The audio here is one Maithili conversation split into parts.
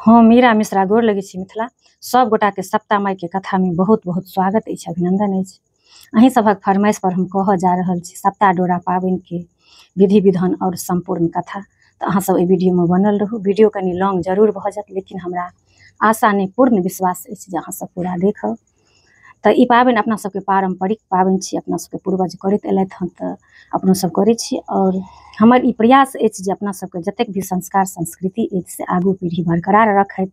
हम मीरा मिश्रा गोर लगै छी। मिथिला सब गोटा के सप्ता माई के कथा में बहुत बहुत स्वागत अछि, अभिनंदन अछि। अहीं सभक फरमाइश पर हम कहऽ जा रहल छी सप्ता डोरा पाबनि के विधि विधान और संपूर्ण कथा। तऽ अहाँ सब एहि वीडियो में बनल रहू। वीडियो कनि लॉन्ग जरूर भऽ जायत, लेकिन हमरा आशा नहि पूर्ण विश्वास अछि जे अहाँ सब पूरा देखब। तऽ ई पाबनि अपना सबके पारम्परिक पाबनि छी, अपना सबके पूर्वज करैत एलथि हँ तऽ अपनो सब करै छी। और हमर ई प्रयास अछि जे अपना सबके जतेक भी संस्कार संस्कृति अछि से आगू पीढ़ी बरकरार रखैत,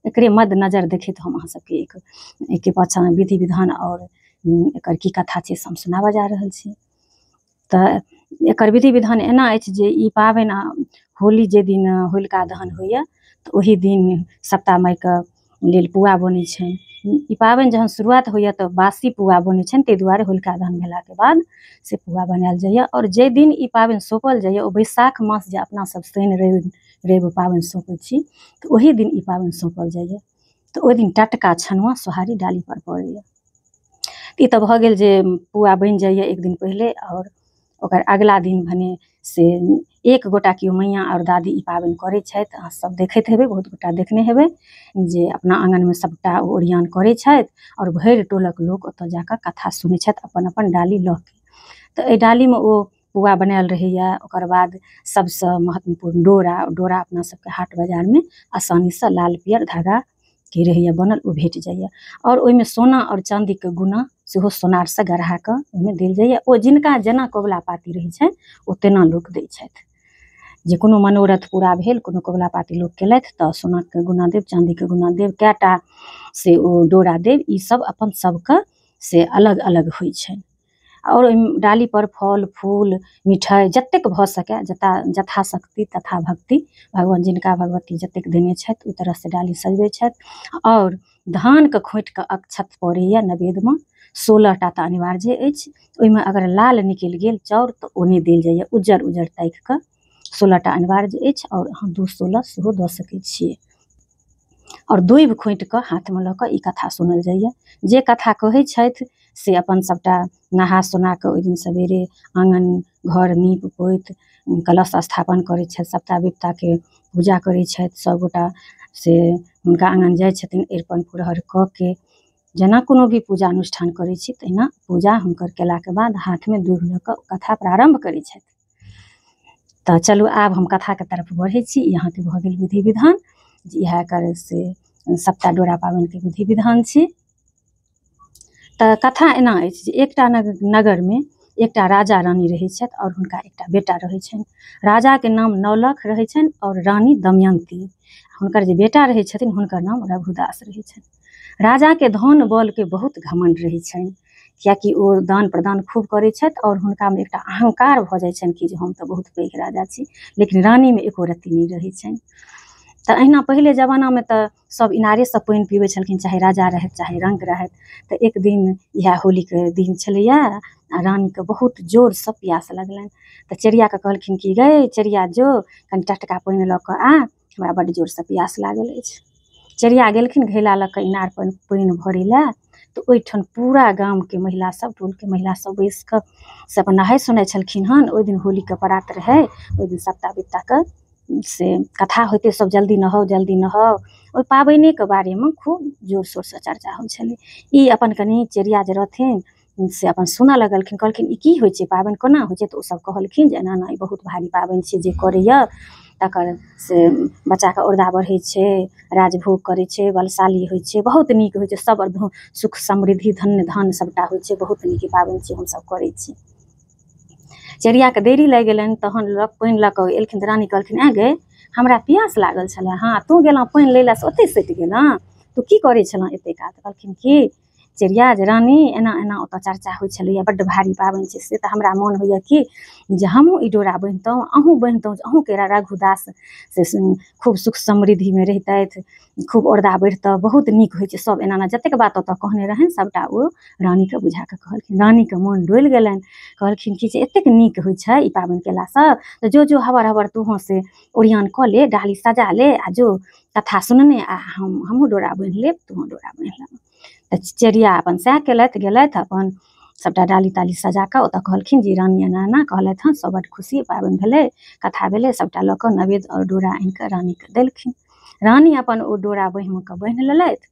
एकरे मद्देनजर देखैत हम अहाँ सबके एक एहिके पाछाँ विधि विधान और एकर की कथा छै से हम सुनाबऽ जा रहल छी। तऽ एकर विधि विधान एना अछि जे ई पाबनि होली जे दिन होलिका दहन होइए तऽ ओहि दिन सप्ता माइके लेल पुआ बनै छनि। ई पाबनि जहन शुरुआत होइए तऽ बासी पुआ बनै छनि, ताहि दुआरे होलिका दहन भेलाके बाद से पुआ बनायल जाइए। और जाहि दिन ई पाबनि सौंपल जाइए ओ बैसाख मास जे अपना सब शनि रवि रवि पाबनि सौंपै छी तऽ ओहि दिन ई पाबनि सौंपल जाइए। तऽ ओहि दिन टटका छनुआ सोहारी डाली पर पड़ैए। ई तऽ भऽ गेल जे पुआ बनि जाइए एक दिन पहिले, और ओकर अगला दिन भने से एक गोटा केओ मैया और दादी ई पाबनि करै छथि। अहाँ सब देखैत हेबै, बहुत गोटा देखने हेबै जे अपना आँगनमे सबटा ओ ओरियान करै छथि और भरि टोलक लोक ओतऽ जाकऽ कथा सुनै छथि अपन अपन डाली लऽ के। तऽ एहि डालीमे ओ पुआ बनायल रहैए। ओकर बाद सबसँ महत्वपूर्ण डोरा, डोरा अपना सबके हाट बाजारमे आसानीसँ लाल पियर धागा के रहैए बनल, ओ भेट जाइए। और ओहिमे सोना और चाँदीके गुना सेहो सोनारसँ गढ़ा कऽ ओहिमे देल जाइए। ओ जिनका जेना कबुला पाती रहै छनि ओ तेना लोक दै छथि। जे कोनो मनोरथ पूरा भेल, कोनो कबुला पाती लोक केलथि तऽ सोनाके गुना देब, चाँदीके गुना देब, कएटा से ओ डोरा देब, ई सब अपन सबके से अलग अलग होइ छनि। और ओहि डाली पर फल फूल मिठाइ जतेक भऽ सकै, जता यथाशक्ति तथा भक्ति भगवान जिनका भगवती जतेक देने छथि ओहि तरहसँ डाली सजबै छथि। और धानके खोँटिके अक्षत पड़ैए नैवेद्यमे, 16 टा तऽ अनिवार्य अछि। ओहिमे अगर लाल निकलि गेल चाउर तऽ ओ नहि देल जाइए, उज्जर उज्जर ताकि कऽ 16 टा अनिवार्य अछि। और अहाँ 2 16 सेहो दऽ सकै छियै। और दूबि खोँटि कऽ हाथमे लऽ कऽ ई कथा सुनल जाइए। जे कथा कहै छथि से अपन सबटा नहा सोना कऽ ओहि दिन सवेरे आँगन घर नीप पोति कलश स्थापन करै छथि, सप्ता विपताके पूजा करै छथि। सबगोटा से हुनका आँगन जाइ छथिन अरिपन पुरहर कऽ के, जेना कोनो भी पूजा अनुष्ठान करै छी तहिना पूजा हुनकर केलाके बाद हाथमे दूबि लऽ कऽ कथा प्रारम्भ करै छथि। तऽ चलू आब हम कथाके तरफ बढ़ै छी। ई अहाँके भऽ गेल विधि विधान, इएह एकर से सप्ता डोरा पाबनिके विधि विधान छी। तऽ कथा एना अछि जे एकटा नगरमे एकटा राजा रानी रहै छथि और हुनका एकटा बेटा रहै छनि। राजाके नाम नौलख रहै छनि और रानी दमयंती। हुनकर जे बेटा रहै छथिन हुनकर नाम रघुदास रहै छनि। राजाके धन बलके बहुत घमंड रहै छनि, कियाकि ओ दान प्रदान खूब करै छथि और हुनकामे एकटा अहंकार भऽ जाइ छनि कि जे हम तऽ बहुत पैघ राजा छी, लेकिन रानीमे एको रत्ती नहि रहै छनि। तऽ अहिना पहिले जमानामे तऽ सब इनारेसँ पानि पीबै छलखिन, चाहे राजा रहथि चाहे रंक रहथि। तऽ एक दिन इएह होलीके दिन छलैए आ रानीके बहुत जोरसँ प्यास लगलनि। तऽ चेरियाके कहलखिन कि गै चेरिया जो कनि टटका पानि लऽ कऽ आ, हमरा बड्ड जोरसँ प्यास लागल अछि। चेरिया गेलखिन घैला लऽ कऽ इनार पर पानि भरै लए, तऽ ओहिठाम पूरा गामके महिला सब, टोलके महिला सब बैस कऽ से अपन नहाय सोनाय छलखिन हन। ओहि दिन होलीके परात रहै, ओहि दिन सप्ता विपताके से कथा होइते सब जल्दी नहाउ जल्दी नहाउ, ओहि पाबनिके बारेमे खूब जोर शोरसँ चर्चा होइ छलै। ई अपन कनि चेरिया जे रहथिन से अपन सुनऽ लगलखिन, कहलखिन ई की होइ छै, पाबनि कोना होइ छै? तऽ ओसब कहलखिन जे एना एना ई बहुत भारी पाबनि छै, जे करैए तकर से बच्चाके औरदा बढ़ै छै, राजभोग करै छै, बलशाली होइ छै, बहुत नीक होइ छै, सब सुख समृद्धि धन धान सबटा होइ छै, बहुत नीक ई पाबनि छै, हमसब करै छी। चेरियाके देरी लागि गेलनि, तहन पानि लऽ कऽ एलखिन तऽ रानी कहलखिन ऐं गै हमरा प्यास लागल छलै हँ, तू गेलहुँ पानि लै लए से ओतहि सटि गेलहुँ, तू की करै छलहुँ एते काल? कहलखिन कि चेरिया जे रानी एना एना ओतऽ चर्चा होइ छलैए, बड्ड भारी पाबनि छै, से तऽ हमरा मोन होइए कि जे हमहूँ ई डोरा बान्हितहुँ, अहूँ बान्हितहुँ, अहूँके रघुदास से खूब सुख समृद्धिमे रहितथि, खूब औरदा बढ़ितऽ, बहुत नीक होइ छै सब एना एना जतेक बात ओतऽ कहने रहनि सबटा ओ रानीके बुझा कऽ कहलखिन। रानीके मोन डोलि गेलनि, कहलखिन कि जे एतेक नीक होइ छै ई पाबनि केलासँ, तऽ जो जो हबर हबर तूहोँ से ओरियान कऽ ले, डाली सजा ले आ जो कथा सुनने आ हमहूँ डोरा बान्हि लेब, तूहोँ डोरा बान्हि लेब। तऽ चेरिया अपन सएह केलथि, गेलथि अपन सबटा डाली ताली सजा कऽ ओतऽ कहलखिन जे रानी एना एना कहलथि हँ, सब बड्ड खुशी पाबनि भेलै, कथा भेलै, सबटा लऽ कऽ नैवेद्य आओर डोरा आनि कऽ रानीके देलखिन। रानी अपन ओ डोरा बाँहिमे कऽ बान्हि लेलथि,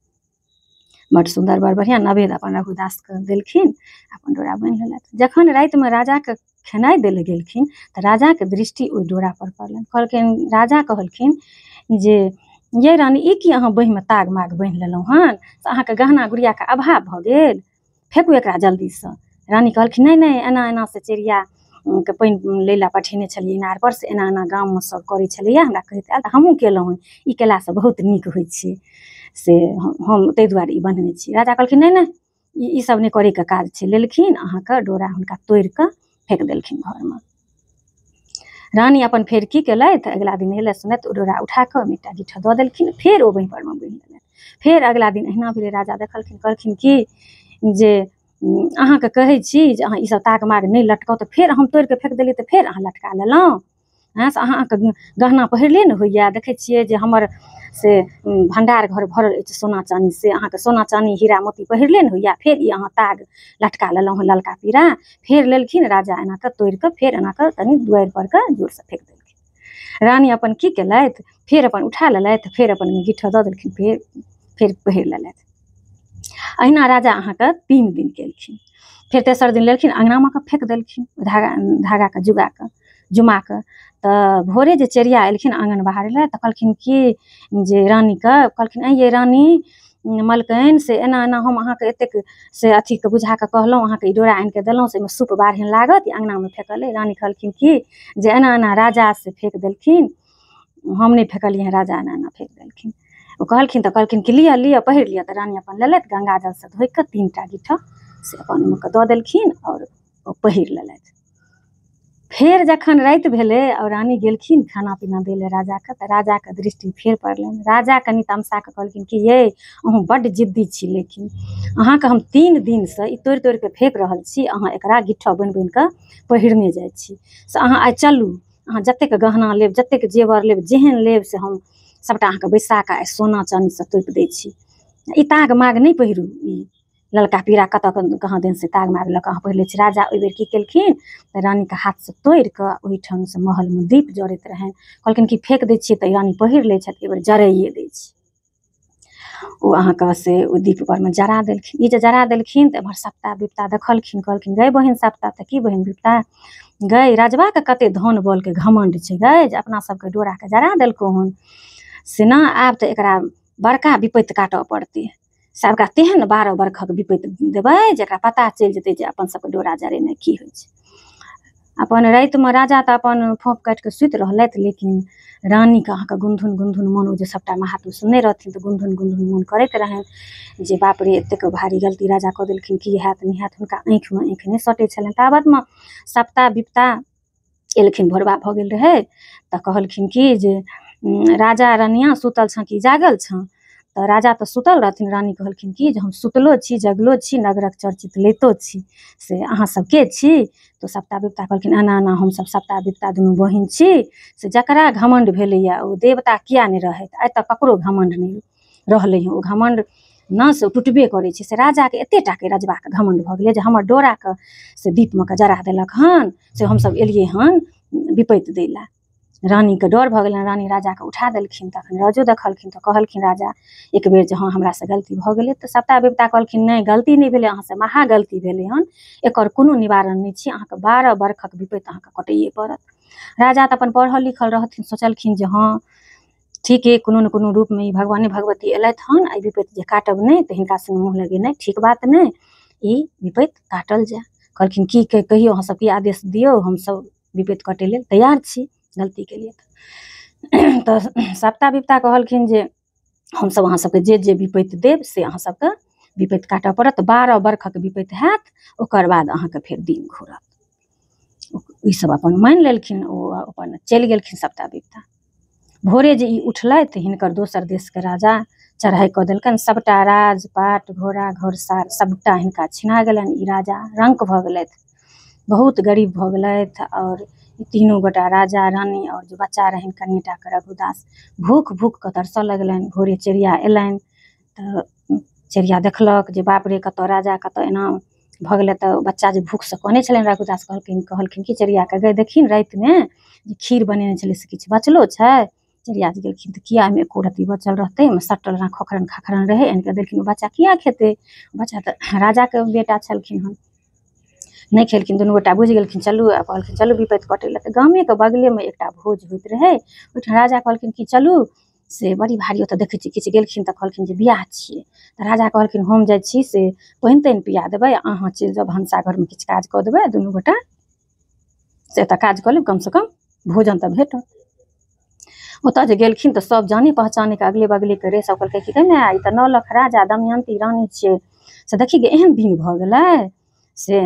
बड सुन्दर बड़ बढ़िआँ नवेद अपन रघुदासके देलखिन, अपन डोरा बान्हि लेलथि। जखन रातिमे राजाके खेनाइ दै लए गेलखिन तऽ राजाके दृष्टि ओहि डोरापर पड़लनि। कहलखिन, राजा कहलखिन जे ये रानी, ई की अहाँ बाँहिमे ताग माग बान्हि लेलहुँ हन? से अहाँके गहना गुड़ियाके अभाव भऽ गेल? फेकू एकरा जल्दीसँ। रानी कहलखिन नहि नहि, एना एना से चिड़िया के पानि लै लए पठेने छलियै इनारपर, से एना एना गाममे सब करै छलैए, हमरा कहैत आयल तऽ हमहूँ केलहुँ हन, ई केलासँ बहुत नीक होइ छै, से हम ताहि दुआरे ई बन्हने छी। राजा कहलखिन नहि नहि, ई सब नहि करैके काज छै। लेलखिन अहाँके डोरा हुनका तोड़िकऽ फेक देलखिन घरमे। रानी अपन फेर की केलथि, अगिला दिन हेलथि सुनथि, ओ डोरा उठा कऽ ओहिमे एकटा गिट्ठ दऽ देलखिन, फेर ओ बाँहि परमे बान्हि लेलथि। फेर अगिला दिन अहिना भेलै, राजा देखलखिन, कहलखिन की जे अहाँके कहै छी जे अहाँ ईसब ताग माग नहि लटकाउ, तऽ फेर हम तोड़िकऽ फेक देलियै तऽ फेर अहाँ लटका लेलहुँ। हँ, से अहाँके गहना पहिरले ने होइए, देखै छियै जे हमर से भण्डार घर भरल अछि सोना चानी से, अहाँके सोना चानी हीरा मोती पहिरले ने होइए, फेर ई अहाँ ताग लटका लेलहुँ हँ ललका पीरा। फेर लेलखिन राजा एना कऽ तोड़िकऽ फेर एना कऽ कनि दुआरि पर कऽ जोरसँ फेक देलखिन। रानी अपन की केलथि, फेर अपन उठा लेलथि, फेर अपन गिट्ठ दऽ देलखिन, फेर फेर पहिर लेलथि। अहिना राजा अहाँके 3 दिन केलखिन। फेर तेसर दिन लेलखिन, अङ्गनामे कऽ फेक देलखिन धागा धागाके जुगा कऽ जुमा कऽ। तऽ भोरे जे चेरिया एलखिन आङ्गन बाहर लए, तऽ कहलखिन कि जे रानीके कहलखिन, ऐं ये रानी मलकनि, से एना एना हम अहाँके एतेक से अथीके बुझा कऽ कहलहुँ, अहाँके ई डोरा आनि कऽ देलहुँ, से एहिमे सूप बाढ़नि लागत, ई अङ्गनामे फेकल अइ। रानी कहलखिन कि जे एना एना राजा से फेक देलखिन, हम नहि फेकलियै हँ, राजा एना एना फेक देलखिन। ओ कहलखिन तऽ कहलखिन कि लिअ लिअ पहिर लिअ। तऽ रानी अपन लेलथि, गंगा जलसँ धोइ कऽ 3 टा गिट्ठ से अपन ओहिमे कऽ दऽ देलखिन आओर ओ पहिर लेलथि। फेर जखन राति भेलै आओर रानी गेलखिन खाना पीना दै लए राजाके, तऽ राजाके दृष्टि फेर पड़लनि। राजा कनि तमसा कऽ कहलखिन कि ये अहूँ बड्ड जिद्दी छी, लेकिन अहाँके हम 3 दिनसँ ई तोड़ि तोड़ि कऽ फेक रहल छी, अहाँ एकरा गिट्ठ बनि बनि कऽ पहिरने जाइ छी, से अहाँ आइ चलू, अहाँ जतेक गहना लेब, जतेक जेवर लेब, जेहन लेब से हम सबटा अहाँके बैसा कऽ आइ सोना चानीसँ तोपि दै छी, ई ताग माग नहि पहिरू, ई ललका पीरा कतऽ कहाँ दिनसँ ताग माग लऽ कऽ अहाँ पहिरले छी। राजा ओहि बेर की केलखिन तऽ रानीके हाथसँ तोड़ि कऽ ओहिठामसँ महलमे दीप जरैत रहनि, कहलखिन कि फेक दै छियै तऽ रानी पहिर लै छथि, एहि बेर जराइए दै छी। ओ अहाँके से ओहि दीप परमे जरा देलखिन। ई जे जरा देलखिन तऽ एम्हर सप्ता विपता देखलखिन, कहलखिन गै बहिन सप्ता, तऽ की बहिन विपता गै, राजबाके कते धन बलके घमण्ड छै गै, जे अपना सबके डोराके जरा देलकौ हन, से ने आब तऽ एकरा बड़का विपत्ति काटऽ पड़तै, से ओकरा तेहन 12 बरखक विपत्ति देबै जे एकरा पता चलि जेतै जे अपन सबके डोरा जरेनाइ की होइ छै। अपन रातिमे राजा तऽ अपन फोँफ काटि कऽ सुति रहलथि, लेकिन रानीके अहाँके गुनधुन गुनधुन मोन, ओ जे सबटा महात्म सुनने रहथिन तऽ गुनधुन गुनधुन मोन करैत रहनि जे बाप रे एतेक भारी गलती राजा कऽ देलखिन, की हैत नहि हैत। हुनका आँखिमे आँखि नहि सटै छलनि। ताबतमे सप्ता विपता एलखिन, भोरबा भऽ गेल रहै, तऽ कहलखिन कि जे राजा रनिया सुतल छँ कि जागल छँ? तऽ राजा तऽ सुतल रहथिन। रानी कहलखिन कि जे हम सुतलो छी जगलो छी, नगरक चर्चित लैतो छी, से अहाँ सब के छी? तऽ सप्ता विपता कहलखिन एना एना हमसब सप्ता विपता दुनू बहिन छी, से जकरा घमण्ड भेलैए ओ देवता किया नहि रहैत, आइ तक ककरो घमण्ड नहि रहलै हँ, ओ घमण्ड न से टुटबे करै छै, से राजाके एते टाके रजबाके घमण्ड भऽ गेलै जे हमर डोराके से दीपमे कऽ जरा देलक हन, से हमसब एलियै हन विपत्ति दै लए। रानीके डर भऽ गेलनि, रानी राजाके उठा देलखिन। तखन राजो देखलखिन तऽ कहलखिन राजा एक बेर जे हँ हमरासँ गलती भऽ गेलै। तऽ सप्ता विपता कहलखिन नहि गलती नहि भेलै, अहाँसँ महा गलती भेलै हन, एकर कोनो निवारण नहि छै, अहाँके 12 बरखक विपत्ति अहाँके कटैए पड़त। राजा तऽ अपन पढ़ल लिखल रहथिन, सोचलखिन जे हँ ठीके कोनो ने कोनो रूपमे ई भगवाने भगवती एलथि हन, एहि विपत्ति जे काटब नहि तऽ हिनका संग मुँह लगेनाइ ठीक बात नहि, ई विपत्ति काटल जाय। कहलखिन की कहियौ, अहाँ सब की आदेश दियौ, हमसब विपत्ति कटै लेल तैयार छी, गलती केलियै। तऽ सप्ता विपता कहलखिन जे हमसब अहाँ सबके जे जे विपत्ति देब से अहाँ सबके विपत्ति काटऽ पड़त, 12 बरखक विपत्ति हैत, ओकर बाद अहाँके फेर दिन घुरत। ई सब अपन मानि लेलखिन, ओ अपन चलि गेलखिन सप्ता विपता। भोरे जे ई उठलथि, हिनकर दोसर देशके राजा चढ़ाइ कऽ देलकनि, सबटा राजपाट घोड़ा घोड़सार सबटा हिनका छिना गेलनि। ई राजा रंक भऽ गेलथि, बहुत गरीब भऽ गेलथि। आओर तीनू गोटा राजा रानी आओर जे बच्चा रहनि कनिटाके रघुदास, भूख भूख कऽ तरसऽ लगलनि। भोरे चिड़िया एलनि तऽ चिड़िया देखलक जे बाप रे कतऽ राजा कतऽ एना भऽ गेलै। तऽ बच्चा जे भूखसँ कनै छलनि रघुदास, कहलखिन कि चिड़ियाके गै देखिन रातिमे जे खीर बनेने छलै से किछु बचलो छै? चेरिया जे गेलखिन तऽ किया एहिमे एको रत्ती बचल रहतै, ओहिमे सटल एना खोखरन खाखरन रहै, आनि कऽ देलखिन। ओ बच्चा किया खेतै, बच्चा तऽ राजाके बेटा छलखिन हन, नहि खेलखिन। दुनू गोटा बुझि गेलखिन, चलू। आ कहलखिन चलू विपत्ति कटै लए। तऽ गामेके बगलेमे एकटा भोज होइत रहै, ओहिठाम राजा कहलखिन कि चलू से बड़ी भारी ओतऽ देखै छी किछु। गेलखिन तऽ कहलखिन जे बियाह छियै। तऽ राजा कहलखिन हम जाइ छी से पानि तानि पिया देबै, अहाँ चलि जाउ भनसाघरमे किछु काज कऽ देबै, दुनू गोटा से एतऽ काज कऽ लेब, कमसँ कम भोजन तऽ भेटत। ओतऽ जे गेलखिन तऽ सब जाने पहचानेके अगले बगलेके रे, सब कहलकै कि गै माय ई तऽ 9 लाख राजा दमयन्ती रानी छियै, से देखी गे एहन दिन भऽ गेलै, से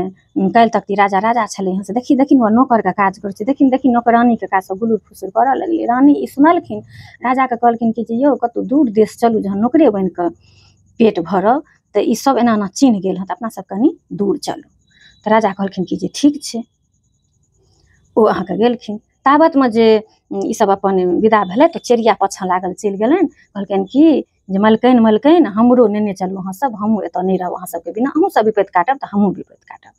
काल्हि तक राजा राजा छलै हँ, से देखी देखी ने नौकरके काज करै छै, देखी देखी नौकरानीके काज सब गुलुर फुसुर करऽ लगलै। रानी ई सुनलखिन, राजाके कहलखिन कि जे यौ कतहु दूर देश चलू, जहन नौकरे बनि कऽ पेट भरब तऽ ई सब एना एना चिन्ह गेल हँ, तऽ अपना सब कनि दूर चलू। तऽ राजा कहलखिन कि जे ठीक छै। ओ अहाँके गेलखिन। ताबतमे जे ई सब अपन विदा भेलै तऽ चेरिया पाछाँ लागल चलि गेलनि। कहलकनि कि जे मलकनि मलकनि हमरो नेने चलू अहाँ सब, हमहूँ एतऽ नहि रहब अहाँ सबके बिना, अहूँ सब विपत्ति काटब तऽ हमहूँ विपत्ति काटब।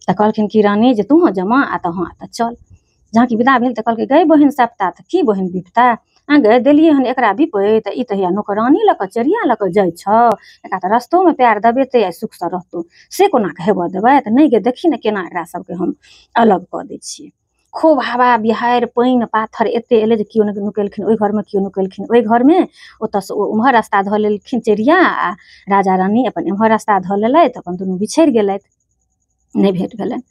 तऽ कहलखिन कि रानी जे तूहों जमा आ तऽ हँ तऽ चल। जहाँ कि विदा भेल तऽ कहलकै गै बहिन सप्ता, तऽ की बहिन विपता आ गै, देलियै हन एकरा विपैत, ई तऽ हैया नौकरानी लऽ कऽ चेरिया लऽ कऽ जाइ छौ, एकरा तऽ रस्तोमे पैर दबेतै आ सुखसँ रहतौ, से कोना कऽ हेबऽ देबै? तऽ नहि गे देखी ने केना एकरा सबके हम अलग कऽ दै छियै। खूब हवा बिहाड़ि पानि पाथर एते एलै जे केओ नुकेलखिन ओहि घरमे, केओ नुकेलखिन ओहि घरमे। ओतऽसँ ओ उम्हर रास्ता धऽ लेलखिन चेरिया, आ राजा रानी अपन एम्हर रास्ता धऽ लेलथि, अपन दुनू बिछड़ि गेलथि, नहि भेट भेलनि।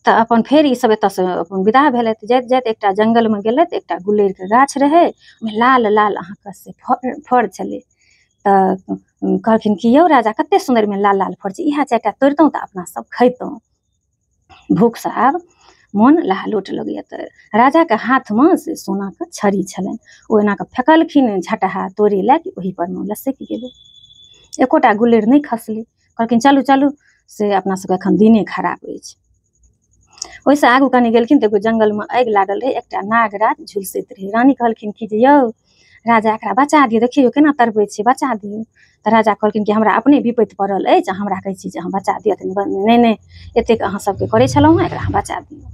तऽ अपन फेर ई सब एतऽसँ अपन विदा भेलथि। जाइत जाइत एकटा जंगलमे गेलथि, एकटा गुल्लरिके गाछ रहै, ओहिमे लाल लाल अहाँके से फड़ छलै। तऽ कहलखिन कि यौ राजा कते सुन्दरमे लाल लाल फड़ छै, इएह 4टा तोड़ितहुँ तऽ अपना सब खैतहुँ, भूखसँ आब मोन लहालोट लगैया। तऽ राजाके हाथमे से सोनाके छड़ी छलनि, ओ एना कऽ फेकलखिन झटहा तोड़ै लए कि ओहि परमे लसकि गेलै, एकोटा गुल्लरि नहि खसलै। कहलखिन चलू चलू से अपना सबके एखन दिने खराब अछि। ओहिसँ आगू कनि गेलखिन तऽ एगो जंगलमे आगि लागल रहै, एकटा नागराज झुलसैत रहै। रानी कहलखिन कि जे यौ राजा एकरा बचा दियौ, देखियौ केना तड़पै छै, बचा दियौ। तऽ राजा कहलखिन कि हमरा अपने विपत्ति पड़ल अछि, हमरा कहै छी जे अहाँ बचा दिअ, तऽ नहि नहि एतेक अहाँ सबके करै छलहुँ हँ, एकरा अहाँ बचा दियौ।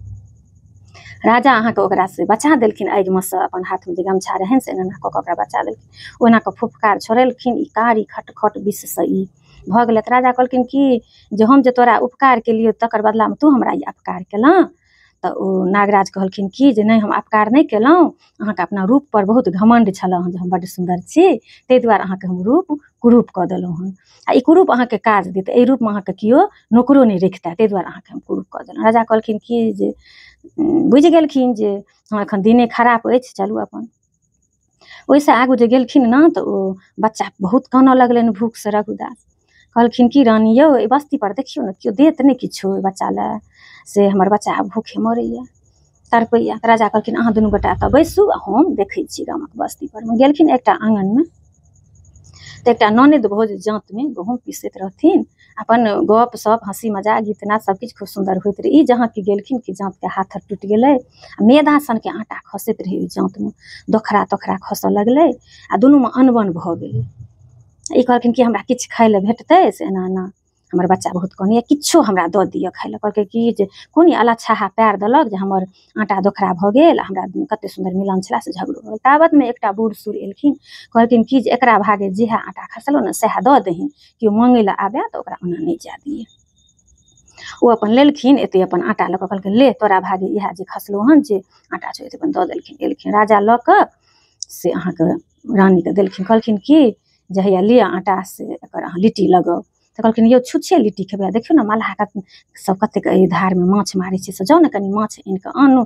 राजा अहाँके ओकरा से बचा देलखिन आगिमे सँ, अपन हाथमे जे गमछा रहनि से एना एना कऽ कऽ ओकरा बचा देलखिन। ओ एना कऽ फुफकार छोड़ेलखिन, ई कारी खटखट विषसँ ई भऽ गेलै। तऽ राजा कहलखिन कि जे हम जे तोरा उपकार केलियौ तकर बदलामे तू हमरा ई अपकार केलह। तऽ ओ नागराज कहलखिन कि जे नहि हम अपकार नहि केलहुँ, अहाँके अपना रूपपर बहुत घमण्ड छल हँ जे हम बड्ड सुन्दर छी, ताहि दुआरे अहाँके हम रूप कुरूप कऽ देलहुँ हँ, आ ई कुरूप अहाँके काज देत, एहि रूपमे अहाँके केओ नौकरो नहि रखिता, ताहि दुआरे अहाँके हम कुरूप कऽ देलहुँ। राजा कहलखिन कि जे बुझि गेलखिन जे हँ एखन दिने खराब अछि, चलू अपन। ओहिसँ आगू जे गेलखिन ने तऽ ओ बच्चा बहुत कानऽ लगलनि भूखसँ। रघुदास कहलखिन कि रानी यौ एहि बस्ती पर देखियौ ने केओ देत नहि किछो ओहि बच्चा लए, से हमर बच्चा आब भूखे मरैया तड़पैया। तऽ राजा कहलखिन अहाँ दुनू गोटा एतऽ बैसू आ हम देखै छी गामक बस्ती परमे। गेलखिन एकटा आङनमे तऽ एकटा ननैद भौज जाँतमे गहूँम पीसैत रहथिन, अपन गप सप हँसी मजाक गीत नाद सबकिछु खूब सुन्दर होइत रहै। ई जहाँ कि गेलखिन कि जाँतके हाथ टूटि गेलै, आ मैदा सनके आँटा खसैत रहै ओहि जाँतमे, दोखरा तोखरा खसऽ लगलै आ दुनूमे अनबन भऽ गेलै। ई कहलखिन कि हमरा किछु खाइ लए भेटतै, से एना एना हमर बच्चा बहुत कनैया, किछो हमरा दऽ दिअ खाइ लए। कहलकै कि जे कोन ई अलच्छाहा पैर देलक जे हमर आँटा दोखरा भऽ गेल, हमरा कते सुन्दर मिलन छलै से झगड़ो भऽ गेल। ताबतमे एकटा बूढ़ सूढ़ एलखिन, कहलखिन कि जे एकरा भागे जेहा आँटा खसलो ने सएह दऽ दहीन, केओ मांगै लए आबए तऽ ओकरा ओना नहि जाय दियै। ओ अपन लेलखिन एते अपन आँटा लऽ कऽ, कहलखिन ले तोरा भागे इएह जे खसलो हन जे आँटा छौ एते अपन दऽ देलखिन। एलखिन राजा लऽ कऽ से अहाँके रानीके देलखिन, कहलखिन कि जे हैया लिअ आँटा से एकर अहाँ लिट्टी लगाउ। तऽ कहलखिन यौ छुच्छे लिट्टी खेबै, देखियौ ने मल्लाह सब कतेक एहि धारमे माछ मारै छै, से जाउ ने कनि माछ आनि कऽ आनू,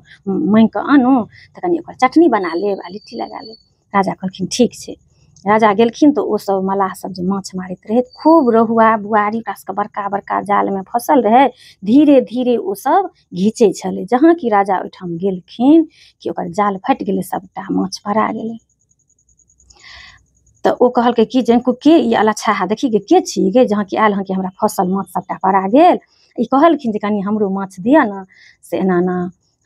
माँगि कऽ आनू तऽ कनि ओकर चटनी बना लेब आ लिट्टी लगा लेब। राजा कहलखिन ठीक छै। राजा गेलखिन तऽ ओसब मल्लाह सब जे माछ मारैत रहै, खूब रहुआ बुआरी ओकरा सबके बड़का बड़का जालमे फसल रहै, धीरे धीरे ओसब घीचै छलै। जहाँ कि राजा ओहिठाम गेलखिन कि ओकर जाल फाटि गेलै, सबटा माछ पड़ा गेलै। तऽ ओ कहलकै कि जे के ई अलच्छाहा देखी गे के छी गे, जहाँ कि आयल हँ कि हमरा फसल माछ सबटा पड़ा गेल। ई कहलखिन जे कनि हमरो माछ दिअ ने, से एना एना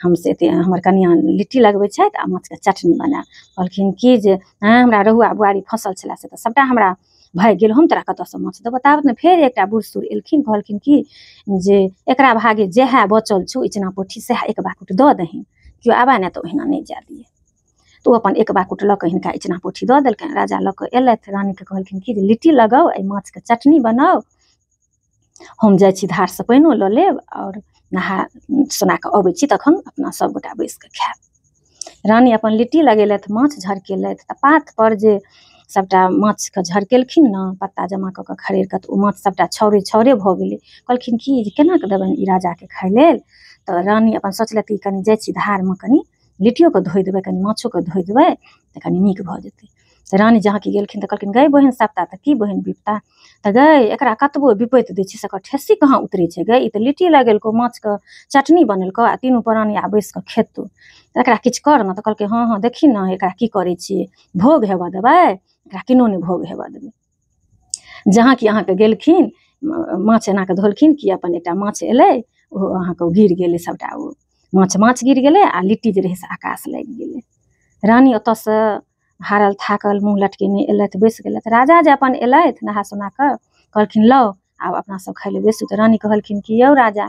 हम से एते हमर कनियाँ लिट्टी लगबै छथि आ माछके चटनी बनायब। कहलखिन कि जे हँ हमरा रहुआ बुआरी फसल छलै से तऽ सबटा हमरा भागि गेल, हम तोरा कतऽसँ माछ देबौ। ताबतमे फेर एकटा बूढ़ सूढ़ एलखिन, कहलखिन कि जे एकरा भागे जएह बचल छौ इचना पोठी सएह एक बाकुट दऽ दहीन, केओ आबए ने तऽ ओहिना नहि जाय दियै। तऽ ओ अपन एक बाकुट लऽ कऽ हिनका इचना पोठी दऽ देलकनि। राजा लऽ कऽ एलथि, रानीके कहलखिन कि जे लिट्टी लगाउ, एहि माछके चटनी बनाउ, हम जाइ छी धारसँ पानिओ लऽ लेब आओर नहा सोना कऽ अबै छी, तखन अपना सभगोटा बैस कऽ खायब। रानी अपन लिट्टी लगेलथि, माछ झरकेलथि। तऽ पातपर जे सभटा माछके झरकेलखिन ने, पत्ता जमा कऽ कऽ खड़ेर कऽ, तऽ ओ माछ सभटा छाउरे छाउरे भऽ गेलै। कहलखिन कि जे केना कऽ देबनि ई राजाके खाय लेल। तऽ रानी अपन सोचलथि कनि जाइ छी धारमे, कनि लिट्टियोके धोइ देबै, कनि माछोके धोइ देबै तऽ कनि नीक भऽ जेतै। तऽ रानी जहाँ कि गेलखिन तऽ कहलखिन गै बहिन सप्ता, तऽ की बहिन बिपता, तऽ गै एकरा कतबो बिपैत दै छी से एकर ठेसी कहाँ उतरै छै गै, ई तऽ लिट्टी लगेलको, माछके चटनी बनेलको आ तीनू प्राणी आब बैस कऽ खेतौ, तऽ एकरा किछु कर ने। तऽ कहलकै हँ हँ देखी ने एकरा की करै छियै, भोग हेबऽ देबै, एकरा किनो नहि भोग हेबऽ देबै। जहाँ कि अहाँके गेलखिन, माछ एना कऽ धोलखिन कि अपन एकटा माछ एलै, ओहो अहाँके गिर गेलै सभटा, ओ माछ माछ गिर गेलै आ लिट्टी जे रहै से आकाश लागि गेलै। रानी ओतऽसँ हारल थाकल मुँह लटकेने एलथि, बैस गेलथि। राजा जे अपन एलथि नहा सोना कऽ, कहलखिन लौ आब अपना सब खाय लए बैसू। तऽ रानी कहलखिन कि यौ राजा,